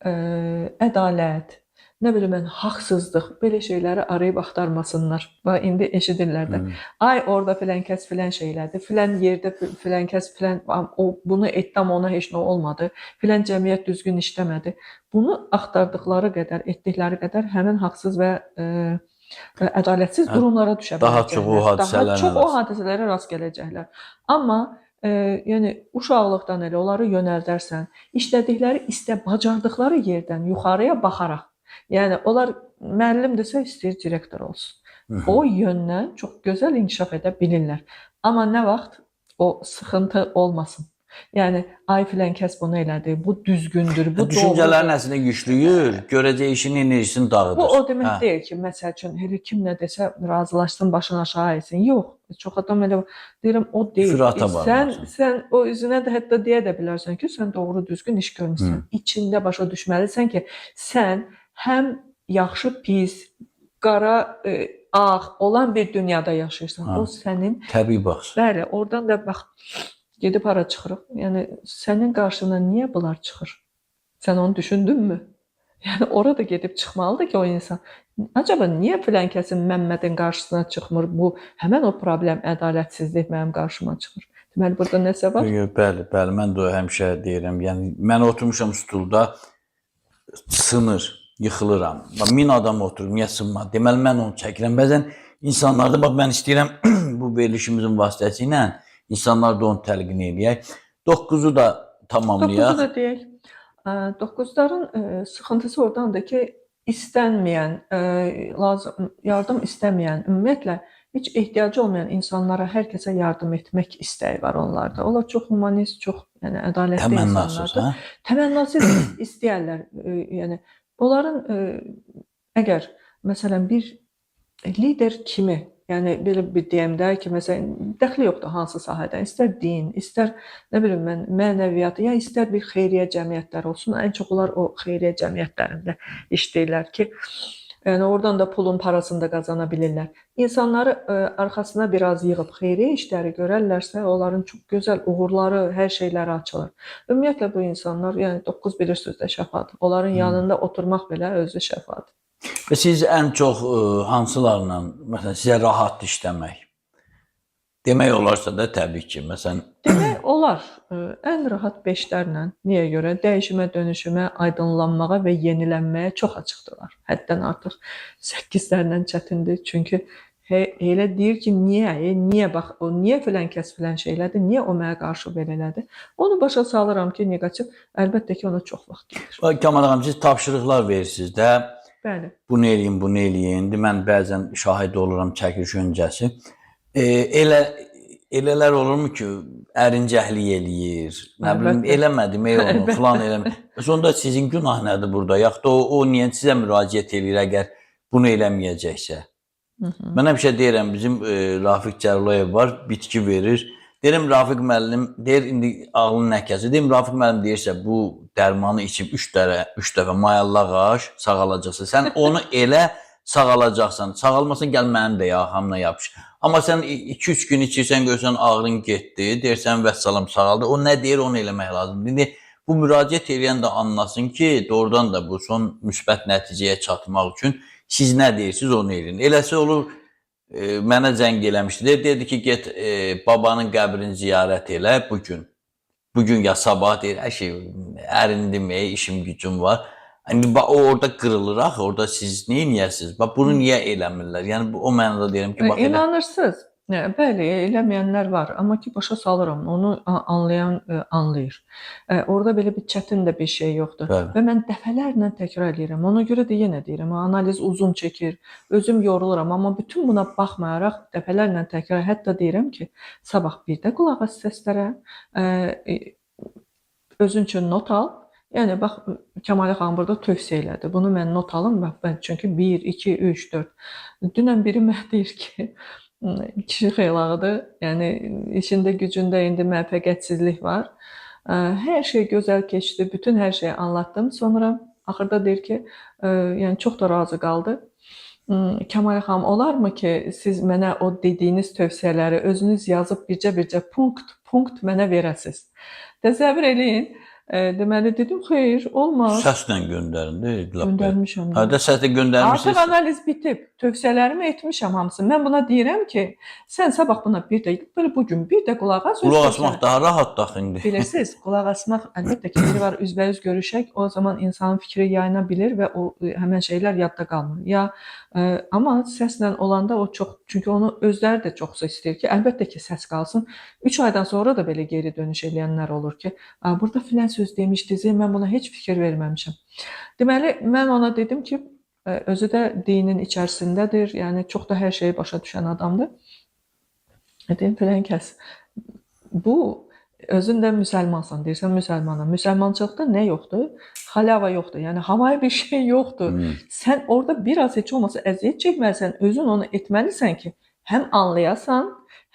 ədalət, nə bilim mən, haqsızlıq, belə şeyləri arayıb axtarmasınlar. Bax indi eşidirlər də. Ay orada filan kəs filan şey elədi, filan yerdə filan kəs filan o bunu etdi amma ona heç nə olmadı. Filan cəmiyyət düzgün işləmədi. Bunu axtardıqları qədər, etdikləri qədər həmin haqsız və ədalətsiz durumlara düşə biləcəklər. Daha çox o hadisələrlə Daha çox o hadisələrə rast gələcəklər. Amma yəni uşaqlıqdan elə onları yönəldərsən, işlədikləri istə bacardıqları yerdən yuxarıya baxaraq, yəni onlar müəllimdirsə istəyir direktor olsun. O yöndən çox gözəl inkişaf edə bilirlər. Amma nə vaxt o sıxıntı olmasın. Yəni ay filan kəs bunu elədi, bu düzgündür, bu Düşüncələrin doğrudur. əslində yüklüyür, görəcək işin enerjisini dağıdır. Bu o demək deyil ki, məsəl üçün elə kim nə desə razılaşsın, başını aşağı əysin. Yox, çox adam elə deyirəm o deyil. İfrata Sən varmasan. sən o üzünə də hətta deyə də bilərsən ki, sən doğru düzgün iş görmüsən. İçində başa düşməlisən ki, sən həm yaxşı, pis, qara, ağ olan bir dünyada yaşayırsan. Hə. O sənin Təbii baxış. Bəli, oradan da bax gedib hara çıxırıq? Yəni sənin qarşına niyə bunlar çıxır? Sən onu düşündünmü? Yəni orada gedib çıxmalıdır ki, o insan. Acaba niyə filan kəsin Məmmədin qarşısına çıxmır? Bu həmin o problem, ədalətsizlik mənim qarşıma çıxır. Deməli burada nəsə var? Yox, bəli, bəli, mən də həmişə deyirəm. Yəni mən oturmuşam stulda sınır, yıxılıram. Bax 1000 adam oturur, niyə sınmadı? Deməli mən onu çəkirəm. Bəzən insanlarda bax mən istəyirəm bu verilişimizin vasitəsilə insanlar da onu təlqin eləyək. 9-u da tamamlayaq. 9-u da deyək. 9-ların sıxıntısı oradandır ki, istənməyən, lazım yardım istəməyən, ümumiyyətlə heç ehtiyacı olmayan insanlara, hər kəsə yardım etmək istəyi var onlarda. Onlar çox humanist, çox yəni ədalətli Təmənnasız, insanlardır. hə? Təmənnasız istəyərlər. Yəni onların əgər məsələn bir lider kimi, yəni belə bir deyəm də ki, məsələn dəxli yoxdur hansı sahədən, istər din, istər nə bilim mən mənəviyyat, ya istər bir xeyriyyə cəmiyyətləri olsun. Ən çox onlar o xeyriyyə cəmiyyətlərində işləyirlər ki, yəni oradan da pulun parasını da qazana bilirlər. İnsanları arxasına biraz yığıb xeyriyyə işləri görərlərsə, onların çox gözəl uğurları, hər şeyləri açılır. Ümumiyyətlə bu insanlar, yəni 9 bilirsiniz də şəfadır. Onların yanında oturmaq belə özü şəfadır. Və siz ən çox hansılarla, məsələn, sizə rahatdır işləmək? Demək olarsa da təbii ki, məsələn, Demək olar, ən rahat 5-lərlə. Niyə görə? Dəyişimə, dönüşümə, aydınlanmağa və yenilənməyə çox açıqdırlar. Həddən artıq 8-lərlə çətindir. Çünki elə deyir ki, niyə? Niyə bax, o niyə filan kəs filan şey elədi? Niyə o mənə qarşı belə elədi? Onu başa salıram ki, neqativ. Əlbəttə ki, ona çox vaxt gedir. Kamal xanım, siz tapşırıqlar verirsiniz də. Bəli. Bunu eləyin, bunu eləyin. İndi mən bəzən şahid oluram çəkiliş öncəsi. Elə elələr olurmu ki, ərincəhlik eləyir, nə bilim Əlbəttə. eləmədim ey onu, Əlbəttə. filan eləmədim. Bəs onda sizin günah nədir burada? Yaxud da o niyə sizə müraciət eləyir əgər bunu eləməyəcəksə? Hı -hı. Mən həmişə deyirəm, bizim Rafiq Cərullayev var, bitki verir. Deyirəm Rafiq müəllim, deyir indi ağlın nə kəsir? Deyirəm Rafiq müəllim deyirsə bu dərmanı içib 3 dərə, 3 dəfə mayallaq aş, sağalacaqsan. Sən onu elə sağalacaqsan. Sağalmasan gəl mənim də yaxamla yapış. Amma sən 2-3 gün içirsən, görsən ağrın getdi, deyirsən vəssalam sağaldı. O nə deyir, onu eləmək lazımdır. İndi bu müraciət eləyən də anlasın ki, doğrudan da bu son müsbət nəticəyə çatmaq üçün siz nə deyirsiniz, onu eləyin. Eləsi olur, mənə zəng eləmişdi. Dedi ki, get babanın qəbrini ziyarət elə bu gün. Bu gün ya sabah deyir, hər şey ərindim, işim gücüm var. İndi bax o orada qırılır axı, orada siz nə eləyəsiniz? Bax bunu niyə eləmirlər? Yəni bu o mənada deyirəm ki, bax elə. İnanırsınız. Bəli, eləməyənlər var, amma ki başa salıram, onu anlayan anlayır. Orada belə bir çətin də bir şey yoxdur. Bəli. Və mən dəfələrlə təkrar eləyirəm. Ona görə də yenə deyirəm, analiz uzun çəkir, özüm yoruluram, amma bütün buna baxmayaraq dəfələrlə təkrar, hətta deyirəm ki, sabah bir də qulaq as səslərə, özün üçün not al. Yəni bax Kəmalə xanım burada tövsiyə elədi. Bunu mən not alım, bax mən çünki 1, 2, 3, 4. Dünən biri mənə deyir ki, kişi xeylağıdır. Yəni işində gücündə indi müvəffəqiyyətsizlik var. Hər şey gözəl keçdi, bütün hər şeyi anlatdım. Sonra axırda deyir ki, yəni çox da razı qaldı. Kəmalə xanım, olarmı ki, siz mənə o dediyiniz tövsiyələri özünüz yazıb bircə-bircə punkt mənə verəsiz? Təsəvvür eləyin. Deməli dedim, xeyr, olmaz. Səslə göndərin də. Lap belə. Göndərmişəm. Hə də səslə göndərmisiniz. Artıq analiz bitib. Tövsiyələrimi etmişəm hamısını. Mən buna deyirəm ki, sən sabah buna bir də belə bu gün bir də qulaq as. öz Qulaq asmaq tövsiyəni- daha rahatdır axı indi. Bilirsiniz, qulaq asmaq əlbəttə ki, biri var üzbəüz görüşək, o zaman insanın fikri yayına bilir və o həmən şeylər yadda qalmır. Ya amma səslə olanda o çox, çünki onu özləri də çoxsa istəyir ki, əlbəttə ki, səs qalsın. 3 aydan sonra da belə geri dönüş eləyənlər olur ki, "A, burada filan söz demişdiniz, mən buna heç fikir verməmişəm." Deməli, mən ona dedim ki, özü də dinin içərisindədir, yəni çox da hər şeyi başa düşən adamdır. Dedim, filan kəs, bu özün də müsəlmansan, deyirsən müsəlmanam. Müsəlmançılıqda nə yoxdur? Xalyava yoxdur. Yəni havayı bir şey yoxdur. Sən orada biraz heç olmasa əziyyət çəkməlisən, özün onu etməlisən ki, həm anlayasan,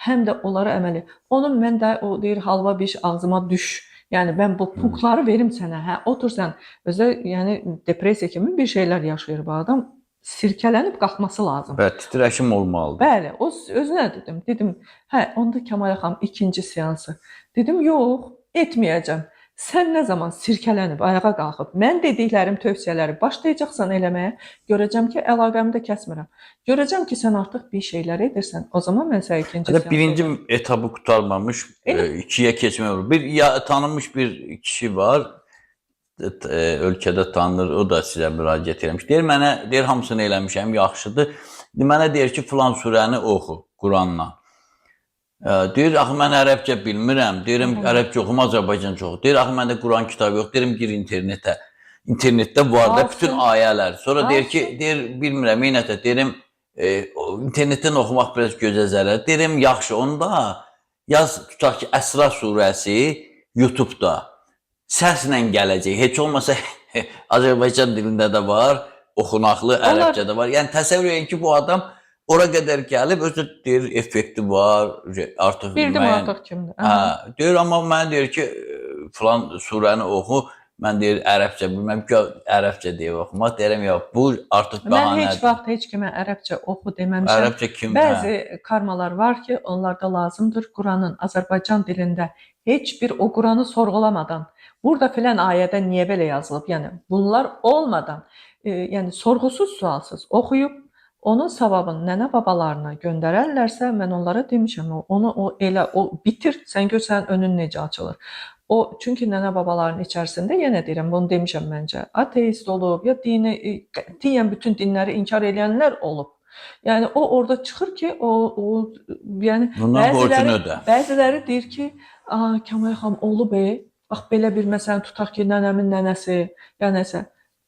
həm də onlara əməl et. Onun mən də o deyir halva bir ağzıma düş. Yəni mən bu punktları verim sənə. Hə, otur sən. Özə yəni depressiya kimi bir şeylər yaşayır bu adam. Sirkələnib qalxması lazım. Bəli, titrəşim olmalıdır. Bəli, o özünə dedim. Dedim, hə, onda Kəmalə xanım ikinci seansı. Dedim, yox, etməyəcəm. Sən nə zaman sirkələnib ayağa qalxıb mən dediklərim, tövsiyələri başlayacaqsan eləməyə, görəcəm ki, əlaqəmi də kəsmirəm. Görəcəm ki, sən artıq bir şeylər edirsən. O zaman mən sənə ikinci Hətta seans birinci edirəm. etabı qurtarmamış, Elə- ikiyə keçmək olur. Bir ya, tanınmış bir kişi var, ölkədə tanınır, o da sizə müraciət eləmiş. Deyir mənə, deyir hamısını eləmişəm, yaxşıdır. Mənə deyir ki, filan surəni oxu Qurandan. Deyir axı mən ərəbcə bilmirəm. Deyirəm ərəbcə oxuma, Azərbaycanca oxu. Deyir axı məndə Quran kitabı yox. Deyirəm gir internetə. İnternetdə var da bütün Alsın. ayələr. Sonra deyir ki, Alsın. deyir bilmirəm, yenə də deyirəm internetdən oxumaq biraz gözə zərər. Deyirəm yaxşı, onda yaz tutaq ki, Əsra surəsi YouTube-da səslə gələcək. Heç olmasa Azərbaycan dilində də var, oxunaqlı ərəbcə də var. Yəni təsəvvür edin ki, bu adam ora qədər gəlib, özü deyir effekti var, artıq Bildim müəyyən- artıq kimdir. Aha. Hə, deyir amma mənə deyir ki, filan surəni oxu, mən deyir ərəbcə bilməm ki, ərəbcə deyir oxumaq. Deyirəm yox, bu artıq Mən heç bəhanədir. vaxt heç kimə ərəbcə oxu deməmişəm. Ərəbcə kim? Hə. Bəzi karmalar var ki, onlarda lazımdır Quranın Azərbaycan dilində heç bir o Quranı sorğulamadan Burada filan ayədə niyə belə yazılıb? Yəni bunlar olmadan, yəni sorğusuz sualsız oxuyub onun savabını nənə babalarına göndərərlərsə, mən onlara demişəm, onu o elə o bitir, sən gör sənin önün necə açılır. O çünki nənə babaların içərisində yenə deyirəm, bunu demişəm məncə, ateist olub ya dini qətiyyən bütün dinləri inkar edənlər olub. Yəni o orada çıxır ki, o yəni Bundan borcunu ödə. Bəziləri deyir ki, "A, Kəmal xanım olub e. Bax belə bir məsələn tutaq ki, nənəmin nənəsi, ya nəsə."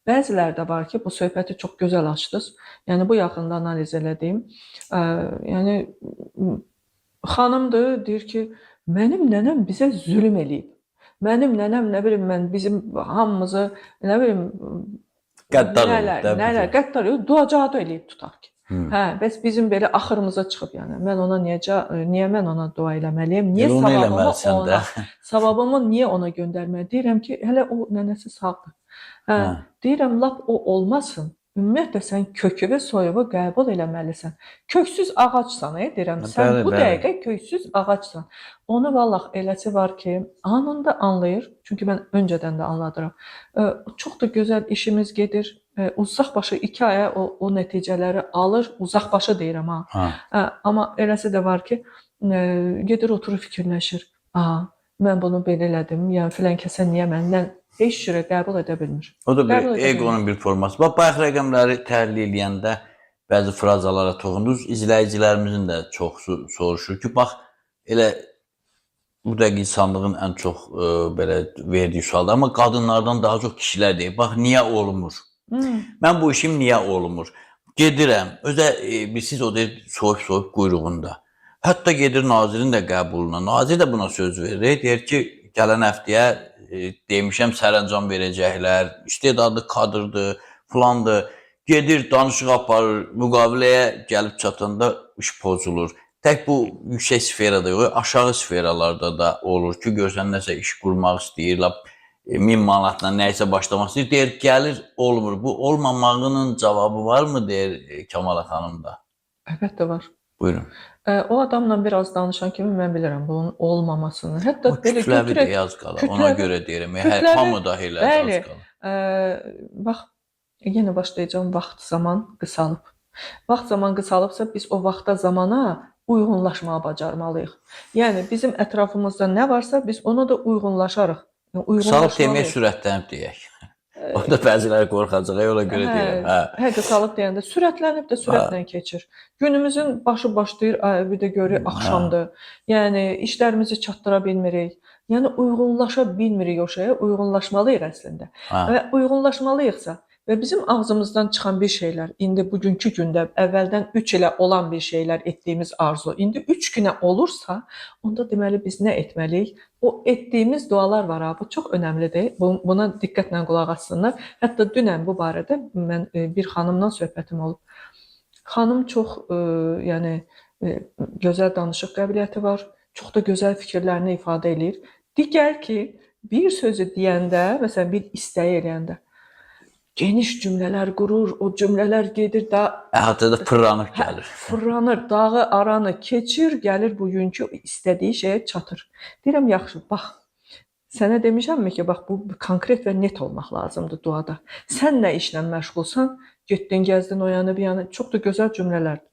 Bəziləri də var ki, bu söhbəti çox gözəl açdınız. Yəni bu yaxında analiz elədiyim, yəni xanımdır, deyir ki, mənim nənəm bizə zülm eləyib. Mənim nənəm nə bilim mən bizim hamımızı nə bilim Qəddar olub nələr, da. Nələr, qəddar olub, dua cadu eləyib tutaq ki. Hı. Hə, bəs bizim belə axırımıza çıxıb yəni. Mən ona niyə mən ona dua eləməliyəm? Niyə Elə onu savabımı eləməlisən də. ona, savabımı niyə ona göndərməliyəm? Deyirəm ki, hələ o nənəsi sağdır. Hə, Hə. deyirəm lap o olmasın. Ümumiyyətlə sən kökü və soyuvu qəbul eləməlisən. Köksüz ağacsan, deyirəm. Sən Bəli, bu bəli. dəqiqə köksüz ağacsan. Onu vallah eləsi var ki, anında anlayır. Çünki mən öncədən də anladıram. Çox da gözəl işimiz gedir. Uzaq başı 2 aya o nəticələri alır. Uzaq başı deyirəm ha. Ha. Hə, amma eləsi də var ki, gedir oturur fikirləşir. A, mən bunu belə elədim. Yəni filan kəsə niyə məndən heç cürə qəbul edə bilmir. O da bir Qəbul edə eqonun bir forması. Bax, bayaq rəqəmləri təhlil eləyəndə bəzi frazalara toxundunuz. İzləyicilərimizin də çoxsu soruşur ki, bax elə bu dəqiqə insanlığın ən çox belə verdiyi sualdır. Amma qadınlardan daha çox kişilər deyir. Bax, niyə olmur? Hmm. Mən bu işim niyə olmur? Gedirəm. Özə bilirsiniz o deyir soyuq-soyuq quyruğunda. Hətta gedir nazirin də qəbuluna. Nazir də buna söz verir. Deyir ki, gələn həftəyə demişəm sərəncam verəcəklər. İstedadlı kadrdır, filandır. Gedir, danışıq aparır, müqaviləyə gəlib çatanda iş pozulur. Tək bu yüksək sferada yox, aşağı sferalarda da olur ki, görsən nəsə iş qurmaq istəyir, lap 1000 manatla nəyisə başlamaq istəyir, deyir, gəlir, olmur. Bu olmamağının cavabı varmı, deyir Kamala xanım da. Əlbəttə var. Buyurun. O adamla biraz danışan kimi mən bilirəm bunun olmamasını. Hətta O belə kütləvi götürək, də az qala, ona kütləvi- görə deyirəm. kütləvi- Hamı da elədir az Bəli. qala. Bax, yenə başlayacağam, vaxt zaman qısalıb. Vaxt zaman qısalıbsa biz o vaxta zamana uyğunlaşmağı bacarmalıyıq. Yəni bizim ətrafımızda nə varsa biz ona da uyğunlaşarıq. Yəni, Qısalıb deməyə uyğunlaşmalıyıq. sürətlənib deyək. Onda bəziləri qorxacaq, ona görə deyirəm. Hə. Hə, qısalıb deyəndə sürətlənib də sürətlə keçir. Günümüzün başı başlayır, ay, bir də görürük axşamdır. Yəni işlərimizi çatdıra bilmirik. Yəni uyğunlaşa bilmirik o şeyə, uyğunlaşmalıyıq əslində. Hə. Və uyğunlaşmalıyıqsa və bizim ağzımızdan çıxan bir şeylər, indi bugünkü gündə əvvəldən 3 ilə olan bir şeylər etdiyimiz arzu, indi 3 günə olursa, onda deməli biz nə etməliyik? O etdiyimiz dualar var ha, bu çox önəmlidir. Buna diqqətlə qulaq assınlar. Hətta dünən bu barədə mən bir xanımla söhbətim olub. Xanım çox yəni gözəl danışıq qabiliyyəti var, çox da gözəl fikirlərini ifadə eləyir. Digər ki, bir sözü deyəndə, məsələn bir istəyi eləyəndə geniş cümlələr qurur, o cümlələr gedir da Əhatədə fırlanıb gəlir. Fırlanır, dağı aranı keçir, gəlir bugünkü istədiyi şeyə çatır. Deyirəm, yaxşı, bax, sənə demişəmmi ki, bax, bu konkret və net olmaq lazımdır duada. Sən nə işlə məşğulsan, getdin, gəzdin o yana, bir yana, çox da gözəl cümlələrdir.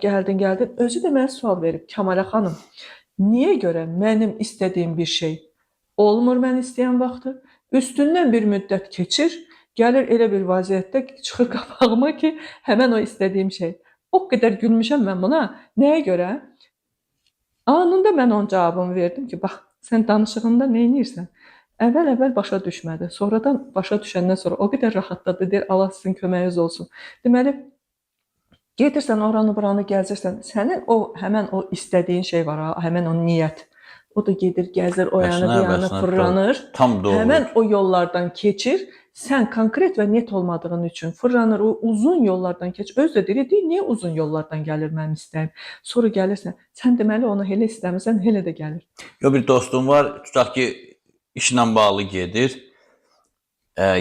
Gəldin, gəldin, özü də mənə sual verib, Kəmalə xanım, niyə görə mənim istədiyim bir şey olmur mən istəyən vaxtı, üstündən bir müddət keçir, gəlir elə bir vəziyyətdə çıxır qabağıma ki, həmən o istədiyim şey. O qədər gülmüşəm mən buna. Nəyə görə? Anında mən onun cavabını verdim ki, bax, sən danışığında nə edirsən? Əvvəl-əvvəl başa düşmədi. Sonradan başa düşəndən sonra o qədər rahatladı, deyir, Allah sizin köməyiniz olsun. Deməli, gedirsən oranı buranı gəzirsən, sənin o həmən o istədiyin şey var ha, həmən o niyyət. O da gedir, gəzir, o yana Bəsinə, bu yana bəsinə, fırlanır. Tam doğru. Həmən o yollardan keçir. Sən konkret və net olmadığın üçün fırlanır, o uzun yollardan keç. Özü də deyir, deyir, niyə uzun yollardan gəlir mənim istəyim? Sonra gəlirsən, sən deməli onu elə istəmirsən, elə də gəlir. Yo, bir dostum var, tutaq ki, işlə bağlı gedir.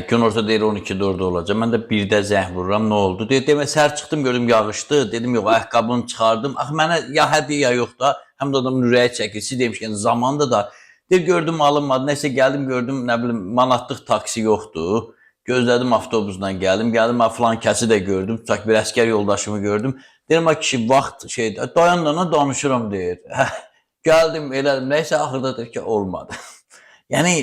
Günorta deyir 12-də orada olacaq. Mən də 1-də zəng vururam, nə oldu? Deyir, demə səhər çıxdım gördüm yağışdı. Dedim yox, ayaqqabını çıxardım. Axı mənə ya hədi ya yox da. Həm də adamın ürəyi çəkir. Siz demişkən zamanda da Deyir gördüm alınmadı. Nəsə gəldim gördüm, nə bilim manatlıq taksi yoxdur. Gözlədim avtobusla gəldim. Gəldim ha filan kəsi də gördüm. Tutaq bir əskər yoldaşımı gördüm. Deyirəm ha kişi vaxt şeydir. Dayan da danışıram deyir. Gəldim elədim. Nəysə axırda deyir ki olmadı. Yəni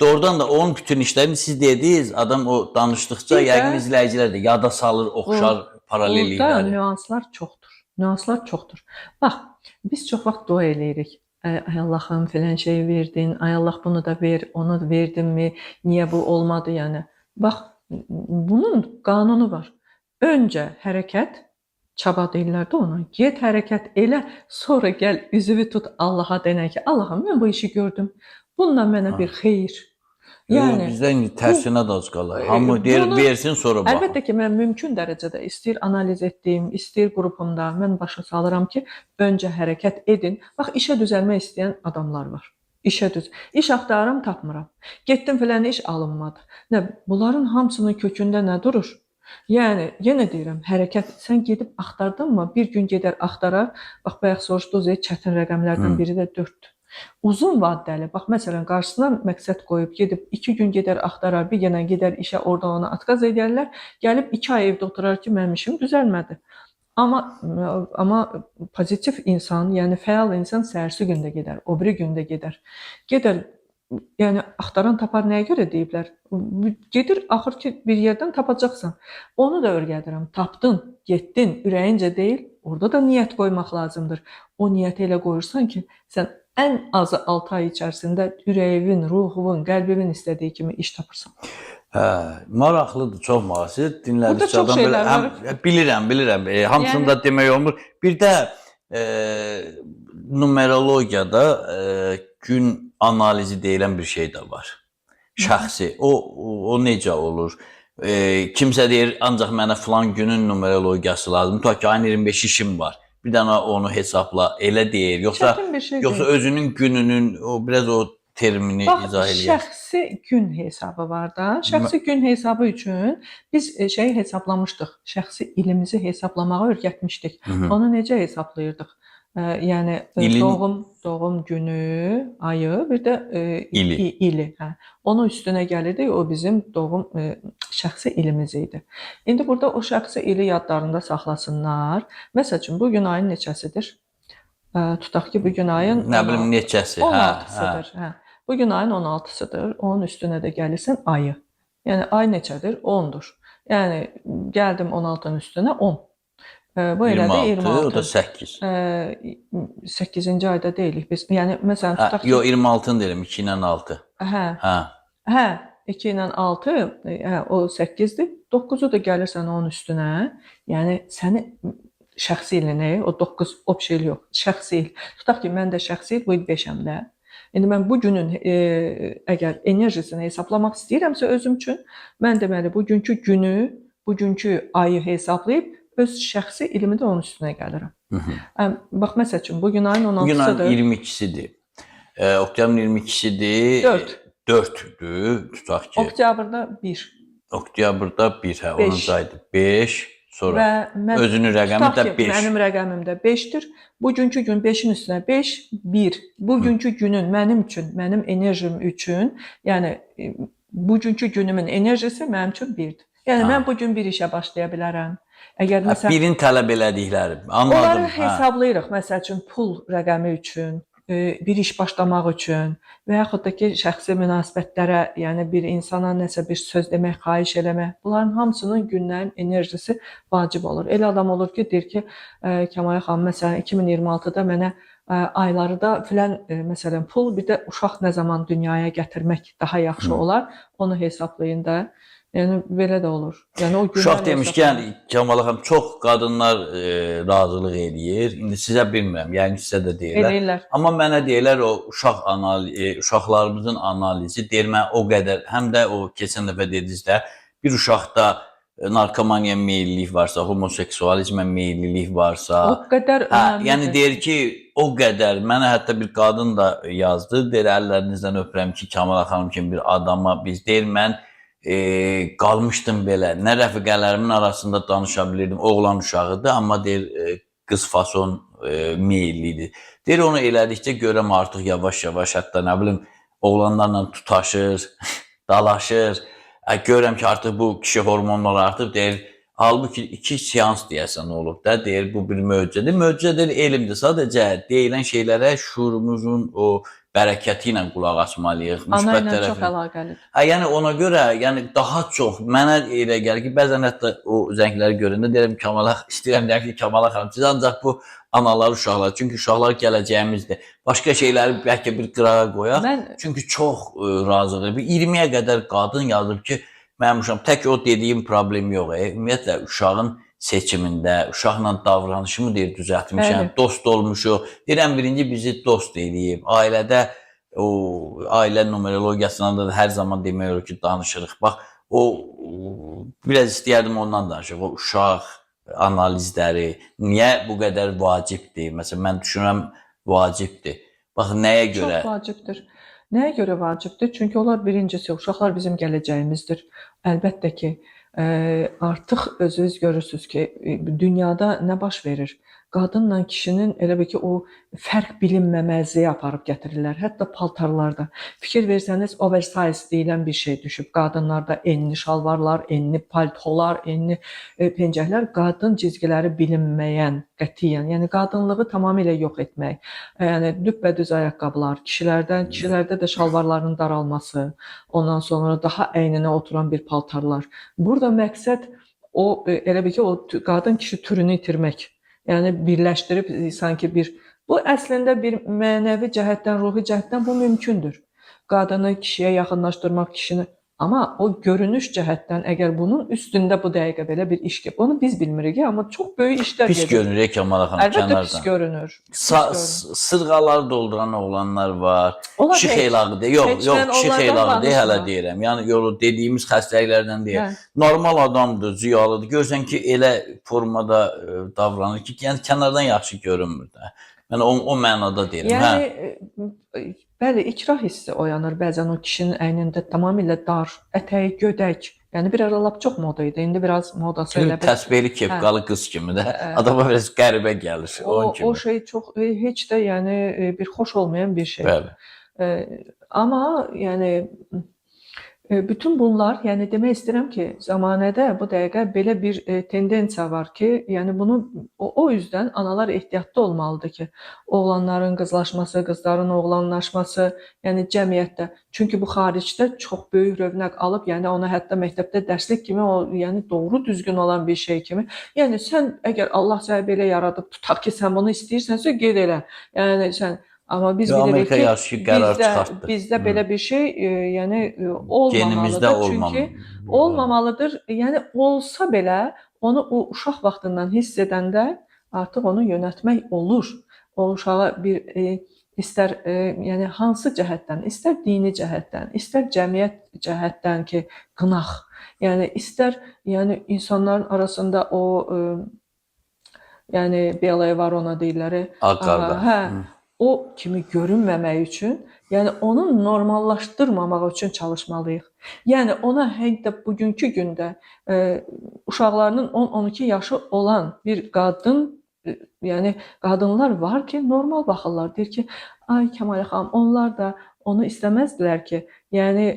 doğrudan da onun bütün işlərini siz dediniz, adam o danışdıqca Bir də- yəqin izləyicilər də yada salır, oxşar Burada paralellikləri. nüanslar çoxdur. Nüanslar çoxdur. Bax, biz çox vaxt dua eləyirik. Ay Allahım filan şey verdin, ay Allah bunu da ver, onu da verdinmi, niyə bu olmadı yəni. Bax, bunun qanunu var. Öncə hərəkət, çaba deyirlər də ona. Get hərəkət elə, sonra gəl üzünü tut Allaha denən ki, Allahım mən bu işi gördüm. Bununla mənə Ha. bir xeyir. Yəni Yəni bizdə indi tərsinə də az qalır. Hamı deyir bunu- versin sonra baxın. Əlbəttə ki, mən mümkün dərəcədə istəyir analiz etdiyim, istəyir qrupumda mən başa salıram ki, öncə hərəkət edin. Bax, işə düzəlmək istəyən adamlar var. İşə düz. İş axtarıram, tapmıram. Getdim filan iş alınmadı. Nə bunların hamısının kökündə nə durur? Yəni yenə deyirəm, hərəkət sən gedib axtardınmı? Bir gün gedər axtarar. Bax bayaq soruşdunuz, çətin rəqəmlərdən biri də 4-dür. Uzun vadəli. Bax məsələn qarşısına məqsəd qoyub gedib 2 gün gedər axtarar, bir yenə gedər işə, oradan ona atqaz edərlər. Gəlib 2 ay evdə oturar ki, mənim işim düzəlmədi. Amma pozitiv insan, yəni fəal insan səhərsi gün də gedər, o biri gün də gedər. Gedər, yəni axtaran tapar nəyə görə deyiblər? Gedir axır ki bir yerdən tapacaqsan. Onu da öyrədirəm. Tapdın, getdin, ürəyincə deyil, orada da niyyət qoymaq lazımdır. O niyyəti elə qoyursan ki, sən ən azı 6 ay içərisində ürəyin, ruhun, qəlbinin istədiyi kimi iş tapırsan. Hə, maraqlıdır, çox maraqlı. Dinlədikcə Burada çox adam belə şeylər həm var. bilirəm, bilirəm. Hamısını Yəni da demək olmur. Bir də numerologiyada gün analizi deyilən bir şey də var. Şəxsi. O necə olur? Kimsə deyir ancaq mənə filan günün numerologiyası lazımdır. Tutaq ki, ayın 25 işim var. Bir dənə onu hesabla, elə deyir. Yoxsa Çətin bir şey yoxsa deyil. özünün gününün o biraz o termini Bax, izah eləyək. şəxsi gün hesabı var da. Şəxsi gün hesabı üçün biz şeyi hesablamışdıq. Şəxsi ilimizi hesablamağı öyrətmişdik. Hı -hı. Onu necə hesablayırdıq? Yəni İlin doğum günü, ayı, bir də ili. ili, hə. Onun üstünə gəlirdi, o bizim doğum şəxsi ilimiz idi. İndi burada o şəxsi ili yadlarında saxlasınlar. Məsəl üçün bu gün ayın neçəsidir? Tutaq ki, bu gün ayın Nə bilim neçəsi, hə, hə. 16-sıdır. Hə. Bu gün ayın 16-sıdır. Onun üstünə də gəlirsən ayı. Yəni ay neçədir? 10-dur. Yəni gəldim 16-nın üstünə 10. Bu elədi 26, o da 26. 8. 8-ci ayda deyilik biz. Yəni məsələn Hə, tutaq ki, yox 26-nı deyirəm, 2 ilə 6. hə, Hə. hə, 2 ilə 6, hə, o 8-dir. 9-u da gəlirsən onun üstünə. Yəni səni şəxsi ilini, o 9 obşi il yox, şəxsi il. Tutaq ki, mən də şəxsi il bu il 5-əm də. İndi mən bu günün əgər enerjisini hesablamaq istəyirəmsə özüm üçün, mən deməli bugünkü günü, bugünkü ayı hesablayıb öz şəxsi ilimi də onun üstünə gəlirəm. Hı -hı. Bax məsəl üçün bu gün ayın Bugün ayın 16-sıdır. 22-sidir. Oktyabrın 22-sidir. 4. 4-dür, tutaq ki. Oktyabrda 1 Oktyabrda 1, hə, 5. 10-cu aydır. 5, sonra və mən özünün rəqəmi tutaq də ki, 5. mənim rəqəmim də 5-dir. Bugünkü gün 5-in üstünə 5, 1. Bugünkü günün mənim üçün, mənim enerjim üçün, yəni bugünkü günümün enerjisi mənim üçün 1-dir. Yəni Ha. mən bu gün bir işə başlaya bilərəm. Əgər Hə, məsələn birin tələb elədikləri. Anladım. onları Hə. hesablayırıq, məsəl üçün pul rəqəmi üçün, bir iş başlamaq üçün və yaxud da ki, şəxsi münasibətlərə, yəni bir insana nəsə bir söz demək, xahiş eləmək, bunların hamısının günlərin enerjisi vacib olur. Elə adam olur ki, deyir ki, Kəmalə xanım, məsələn 2026-da mənə ayları da filan məsələn pul, bir də uşaq nə zaman dünyaya gətirmək daha yaxşı olar, onu hesablayın da. Yəni belə də olur. Yəni o Uşaq günlər demişkən, hesablanır. Kəmalə xanım, çox qadınlar razılıq eləyir. İndi sizə bilmirəm, yəni sizə də deyirlər. Eləyirlər. Amma mənə deyirlər o uşaq uşaqlarımızın analizi deyir mən o qədər, həm də o keçən dəfə dediniz də, bir uşaqda narkomaniya meyillilik varsa, homoseksualizmə meyillilik varsa, O qədər hə, önəmlidir. yəni deyir ki, o qədər mənə hətta bir qadın da yazdı, deyir əllərinizdən öpürəm ki, Kamala xanım kimi bir adama biz deyir mən qalmışdım belə. Nə rəfiqələrimin arasında danışa bilirdim. Oğlan uşağıdır, amma deyir qız fason meyillidir. Deyir onu elədikcə görürəm artıq yavaş-yavaş hətta nə bilim oğlanlarla tutaşır, dalaşır. Görürəm ki, artıq bu kişi hormonları artıb, deyir. Halbuki 2 seans deyəsən olub da, deyir bu bir möcüzədir. Möcüzədir, elmdir. Sadəcə deyilən şeylərə şuurumuzun o bərəkəti ilə qulaq asmalıyıq. Ana Müsbət ilə çox tərəfi. əlaqəlidir. Hə, yəni ona görə, yəni daha çox mənə elə gəlir ki, bəzən hətta o zəngləri görəndə deyirəm Kamala, istəyirəm deyəm ki, Kamala xanım, siz ancaq bu analar, uşaqlar, çünki uşaqlar gələcəyimizdir. Başqa şeyləri bəlkə bir qırağa qoyaq. Çünki çox razılıq. Bir 20-yə qədər qadın yazıb ki, mənim uşağım tək o dediyim problem yox. Ümumiyyətlə uşağın seçimində, uşaqla davranışımı deyir düzəltmişəm, dost olmuşuq. Deyirəm birinci bizi dost eləyib. Ailədə o ailə numerologiyasından da hər zaman demək olar ki, danışırıq. Bax, o biraz istəyərdim ondan danışaq. O uşaq analizləri niyə bu qədər vacibdir? Məsələn, mən düşünürəm vacibdir. Bax, nəyə görə? Çox vacibdir. Nəyə görə vacibdir? Çünki onlar birincisi, uşaqlar bizim gələcəyimizdir. Əlbəttə ki, artıq özünüz görürsünüz ki, dünyada nə baş verir? Qadınla kişinin elə bil ki, o fərq bilinməməzliyi aparıb gətirirlər. Hətta paltarlarda. Fikir versəniz, oversize deyilən bir şey düşüb. Qadınlarda enli şalvarlar, enli paltolar, enli pencəklər, qadın cizgiləri bilinməyən qətiyyən, yəni qadınlığı tamamilə yox etmək. Yəni düppədüz ayaqqabılar, kişilərdə də şalvarların daralması, ondan sonra daha əyninə oturan bir paltarlar. Burada məqsəd o elə bil ki, o qadın kişi türünü itirmək. Yəni birləşdirib sanki bir bu əslində bir mənəvi cəhətdən, ruhi cəhətdən bu mümkündür. Qadını kişiyə yaxınlaşdırmaq, kişini, amma o görünüş cəhətdən əgər bunun üstündə bu dəqiqə belə bir iş ki, onu biz bilmirik, amma çox böyük işlər Pis gedir. görünür Kamala xanım Əlbəttə kənardan. pis görünür. Pis görünür. Sırğalar dolduran oğlanlar var. Onlar Kişi heç- xeylağı deyil. Yox, heç yox, mən kişi onlardan xeylağı deyil hələ danışmıram. deyirəm. Yəni yolu dediyimiz xəstəliklərdən deyil. Hə. Normal adamdır, ziyalıdır. Görsən ki, elə formada davranır ki, yəni kənardan yaxşı görünmür də. Mən o mənada deyirəm. Yəni hə. bəli, ikrah hissi oyanır bəzən o kişinin əynində tamamilə dar, ətəyi gödək. Yəni bir ara lap çox moda idi. İndi biraz modası Çünki elə bir təsbehli kepkalı qız kimi də adama biraz qəribə gəlir onun kimi. O şey çox heç də yəni bir xoş olmayan bir şey. Bəli. Amma yəni bütün bunlar, yəni demək istəyirəm ki, zəmanədə bu dəqiqə belə bir tendensiya var ki, yəni bunu o yüzdən analar ehtiyatlı olmalıdır ki, oğlanların qızlaşması, qızların oğlanlaşması, yəni cəmiyyətdə. Çünki bu xaricdə çox böyük rövnəq alıb, yəni ona hətta məktəbdə dərslik kimi o, yəni doğru düzgün olan bir şey kimi. Yəni sən əgər Allah səni belə yaradıb, tutaq ki, sən bunu istəyirsənsə, ged elə. Yəni sən amma biz Yo, bilirik Amerika ki, yaxşı ki, qərar çıxartdı. Bizdə belə bir şey yəni Genimizdə olmamalıdır. Çünki olmamalıdır. Yəni olsa belə onu o uşaq vaxtından hiss edəndə artıq onu yönəltmək olur. O uşağa bir istər yəni hansı cəhətdən, istər dini cəhətdən, istər cəmiyyət cəhətdən ki, qınaq. Yəni istər yəni insanların arasında o yəni Belaya Varona deyirlər. Ağ qarğa. Hə. O kimi görünməmək üçün, yəni onu normallaşdırmamaq üçün çalışmalıyıq. Yəni ona hətta bugünkü gündə uşaqlarının 10-12 yaşı olan bir qadın, yəni qadınlar var ki, normal baxırlar. Deyir ki, ay Kəmalə xanım, onlar da onu istəməzdilər ki, yəni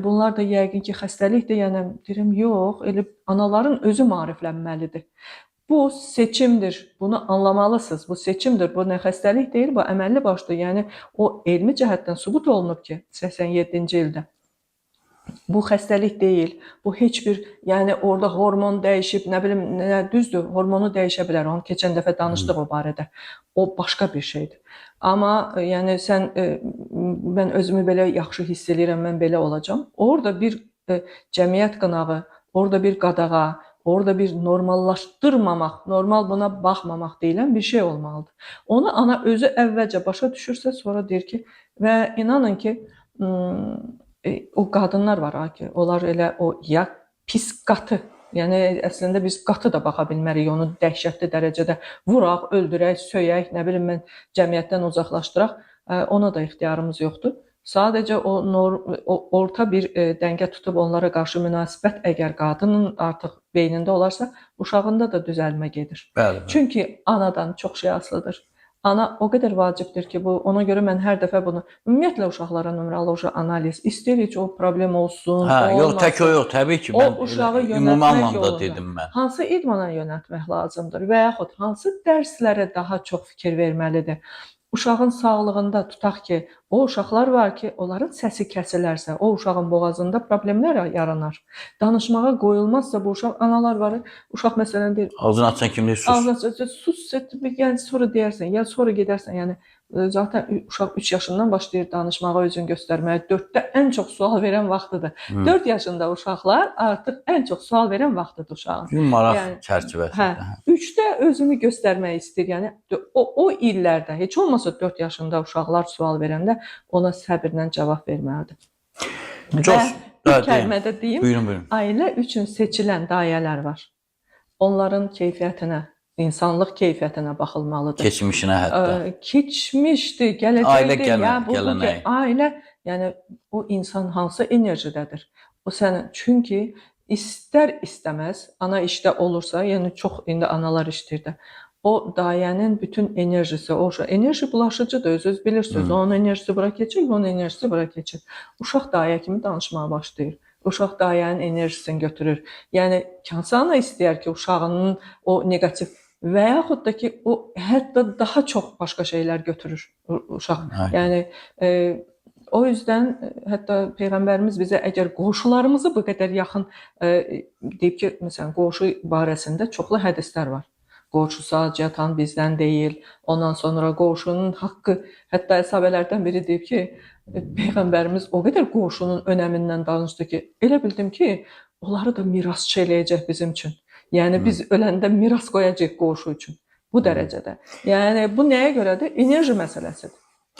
bunlar da yəqin ki, xəstəlikdir. Yəni deyirəm, yox, elə anaların özü maariflənməlidir. Bu seçimdir. Bunu anlamalısınız. Bu seçimdir. Bu nə xəstəlik deyil, bu əməlli başlı. Yəni o elmi cəhətdən sübut olunub ki, 87-ci ildə. Bu xəstəlik deyil. Bu heç bir, yəni orada hormon dəyişib, nə bilim, nə düzdür, hormonu dəyişə bilər. Onu keçən dəfə danışdıq o barədə. O başqa bir şeydir. Amma yəni sən mən özümü belə yaxşı hiss eləyirəm, mən belə olacağam. Orada bir cəmiyyət qınağı, orada bir qadağa, orada bir normallaşdırmamaq, normal buna baxmamaq deyilən bir şey olmalıdır. Onu ana özü əvvəlcə başa düşürsə, sonra deyir ki, və inanın ki, o qadınlar var ha ki, onlar elə o ya pis qatı, yəni əslində biz qatı da baxa bilmərik, onu dəhşətli dərəcədə vuraq, öldürək, söyək, nə bilim mən cəmiyyətdən uzaqlaşdıraq, ona da ixtiyarımız yoxdur. Sadəcə o orta bir dəngə tutub onlara qarşı münasibət əgər qadının artıq beynində olarsa, uşağında da düzəlmə gedir. Bəli. Çünki anadan çox şey asılıdır. Ana o qədər vacibdir ki, bu ona görə mən hər dəfə bunu ümumiyyətlə uşaqlara numeroloji analiz istəyirik o problem olsun, Hə, o yox, tək o olmasın. yox, təbii ki, O mən uşağı elə ümumi yönəltmək anlamda yolunda. dedim mən. Hansı idmana yönəltmək lazımdır və yaxud hansı dərslərə daha çox fikir verməlidir? Uşağın sağlığında tutaq ki, o uşaqlar var ki, onların səsi kəsilərsə, o uşağın boğazında problemlər yaranar. Danışmağa qoyulmazsa bu uşaq, analar var, uşaq məsələn deyir, Ağzını açan kimi deyir, sus. ağzını açır, sus, yəni sonra deyərsən, ya sonra gedərsən, yəni zaten uşaq 3 yaşından başlayır danışmağa, özünü göstərməyə. 4-də ən çox sual verən vaxtıdır. 4 yaşında uşaqlar artıq ən çox sual verən vaxtıdır uşağın. Bir maraq Yəni, çərçivəsində. Hə, 3-də özünü göstərmək istəyir. Yəni o illərdə heç olmasa 4 yaşında uşaqlar sual verəndə ona səbirlə cavab verməlidir. Çox, Və bir hə, deyin. kəlmə də deyim. Buyurun, buyurun. Ailə üçün seçilən dayələr var. Onların keyfiyyətinə, insanlıq keyfiyyətinə baxılmalıdır. Keçmişinə hətta. Keçmişdir, gələcəkdir. Ailə ya, bu gələnək. Ailə, yəni o insan hansı enerjidədir? O sənin, çünki istər istəməz ana işdə olursa, yəni çox indi analar işləyir də. O dayənin bütün enerjisi, o uşaq enerji bulaşıcıdır, özünüz bilirsiniz. Onun enerjisi bura keçir, onun enerjisi bura keçir. Uşaq dayə kimi danışmağa başlayır. Uşaq dayənin enerjisini götürür. Yəni hansı ana istəyər ki, uşağının o neqativ və yaxud da ki, o hətta daha çox başqa şeylər götürür uşaq. Aynen. Yəni o yüzden hətta Peyğəmbərimiz bizə əgər qonşularımızı bu qədər yaxın deyib ki, məsələn, qonşu barəsində çoxlu hədislər var. Qonşu sağ yatan bizdən deyil. Ondan sonra qonşunun haqqı, hətta əshabələrdən biri deyib ki, Peyğəmbərimiz o qədər qonşunun önəmindən danışdı ki, elə bildim ki, onları da mirasçı eləyəcək bizim üçün. Yəni biz öləndə miras qoyacağıq qonşu üçün. Bu dərəcədə. Yəni bu nəyə görədir? Enerji məsələsidir.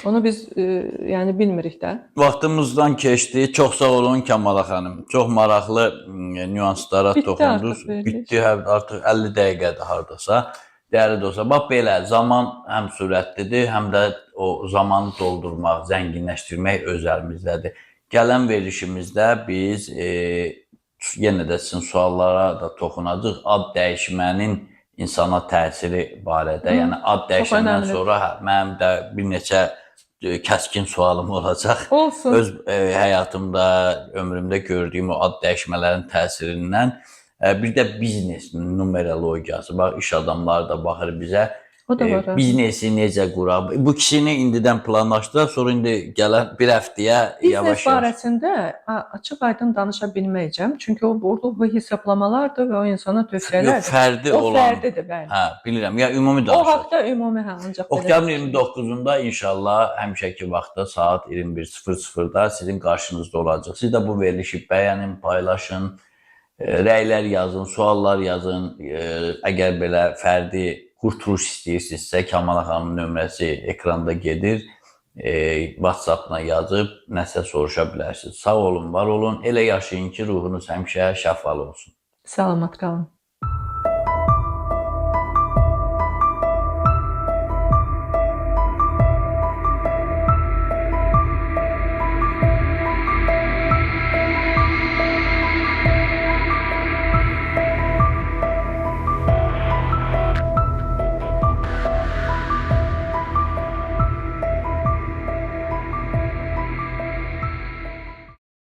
Onu biz yəni bilmirik də. Vaxtımızdan keçdi. Çox sağ olun Kamala xanım. Çox maraqlı nüanslara Bitdi toxundunuz. artıq veriliş. Bitdi, hə, artıq 50 dəqiqədir hardasa. Dəyərli dostlar, bax belə zaman həm sürətlidir, həm də o zamanı doldurmaq, zənginləşdirmək öz əlimizdədir. Gələn verilişimizdə biz yenə də sizin suallara da toxunacağıq. Ad dəyişmənin insana təsiri barədə, yəni ad dəyişəndən önəmli. sonra hə, mənim də bir neçə kəskin sualım olacaq. Olsun. Öz həyatımda, ömrümdə gördüyüm o ad dəyişmələrin təsirindən bir də biznes numerologiyası. Bax, iş adamları da baxır bizə. O da var. Biznesi necə quraq? Bu ikisini indidən planlaşdıraq, sonra indi gələn bir həftəyə Biznes yavaş-yavaş. barəsində açıq aydın danışa bilməyəcəm. Çünki o burada bu hesablamalardır və o insana Yox, tövsiyələrdir. fərdi O olan. fərdidir, bəli. Hə, bilirəm. Ya ümumi O danışaq. haqda ümumi hə, ancaq belə. Oktyabrın 29-da inşallah həmişəki vaxtda saat 21:00-da sizin qarşınızda olacaq. Siz də bu verilişi bəyənin, paylaşın, rəylər yazın, suallar yazın. Əgər belə fərdi qurtuluş istəyirsinizsə, Kamala xanımın nömrəsi ekranda gedir. WhatsApp-la yazıb nəsə soruşa bilərsiniz. Sağ olun, var olun. Elə yaşayın ki, ruhunuz həmişə şəfalı olsun. Salamat qalın.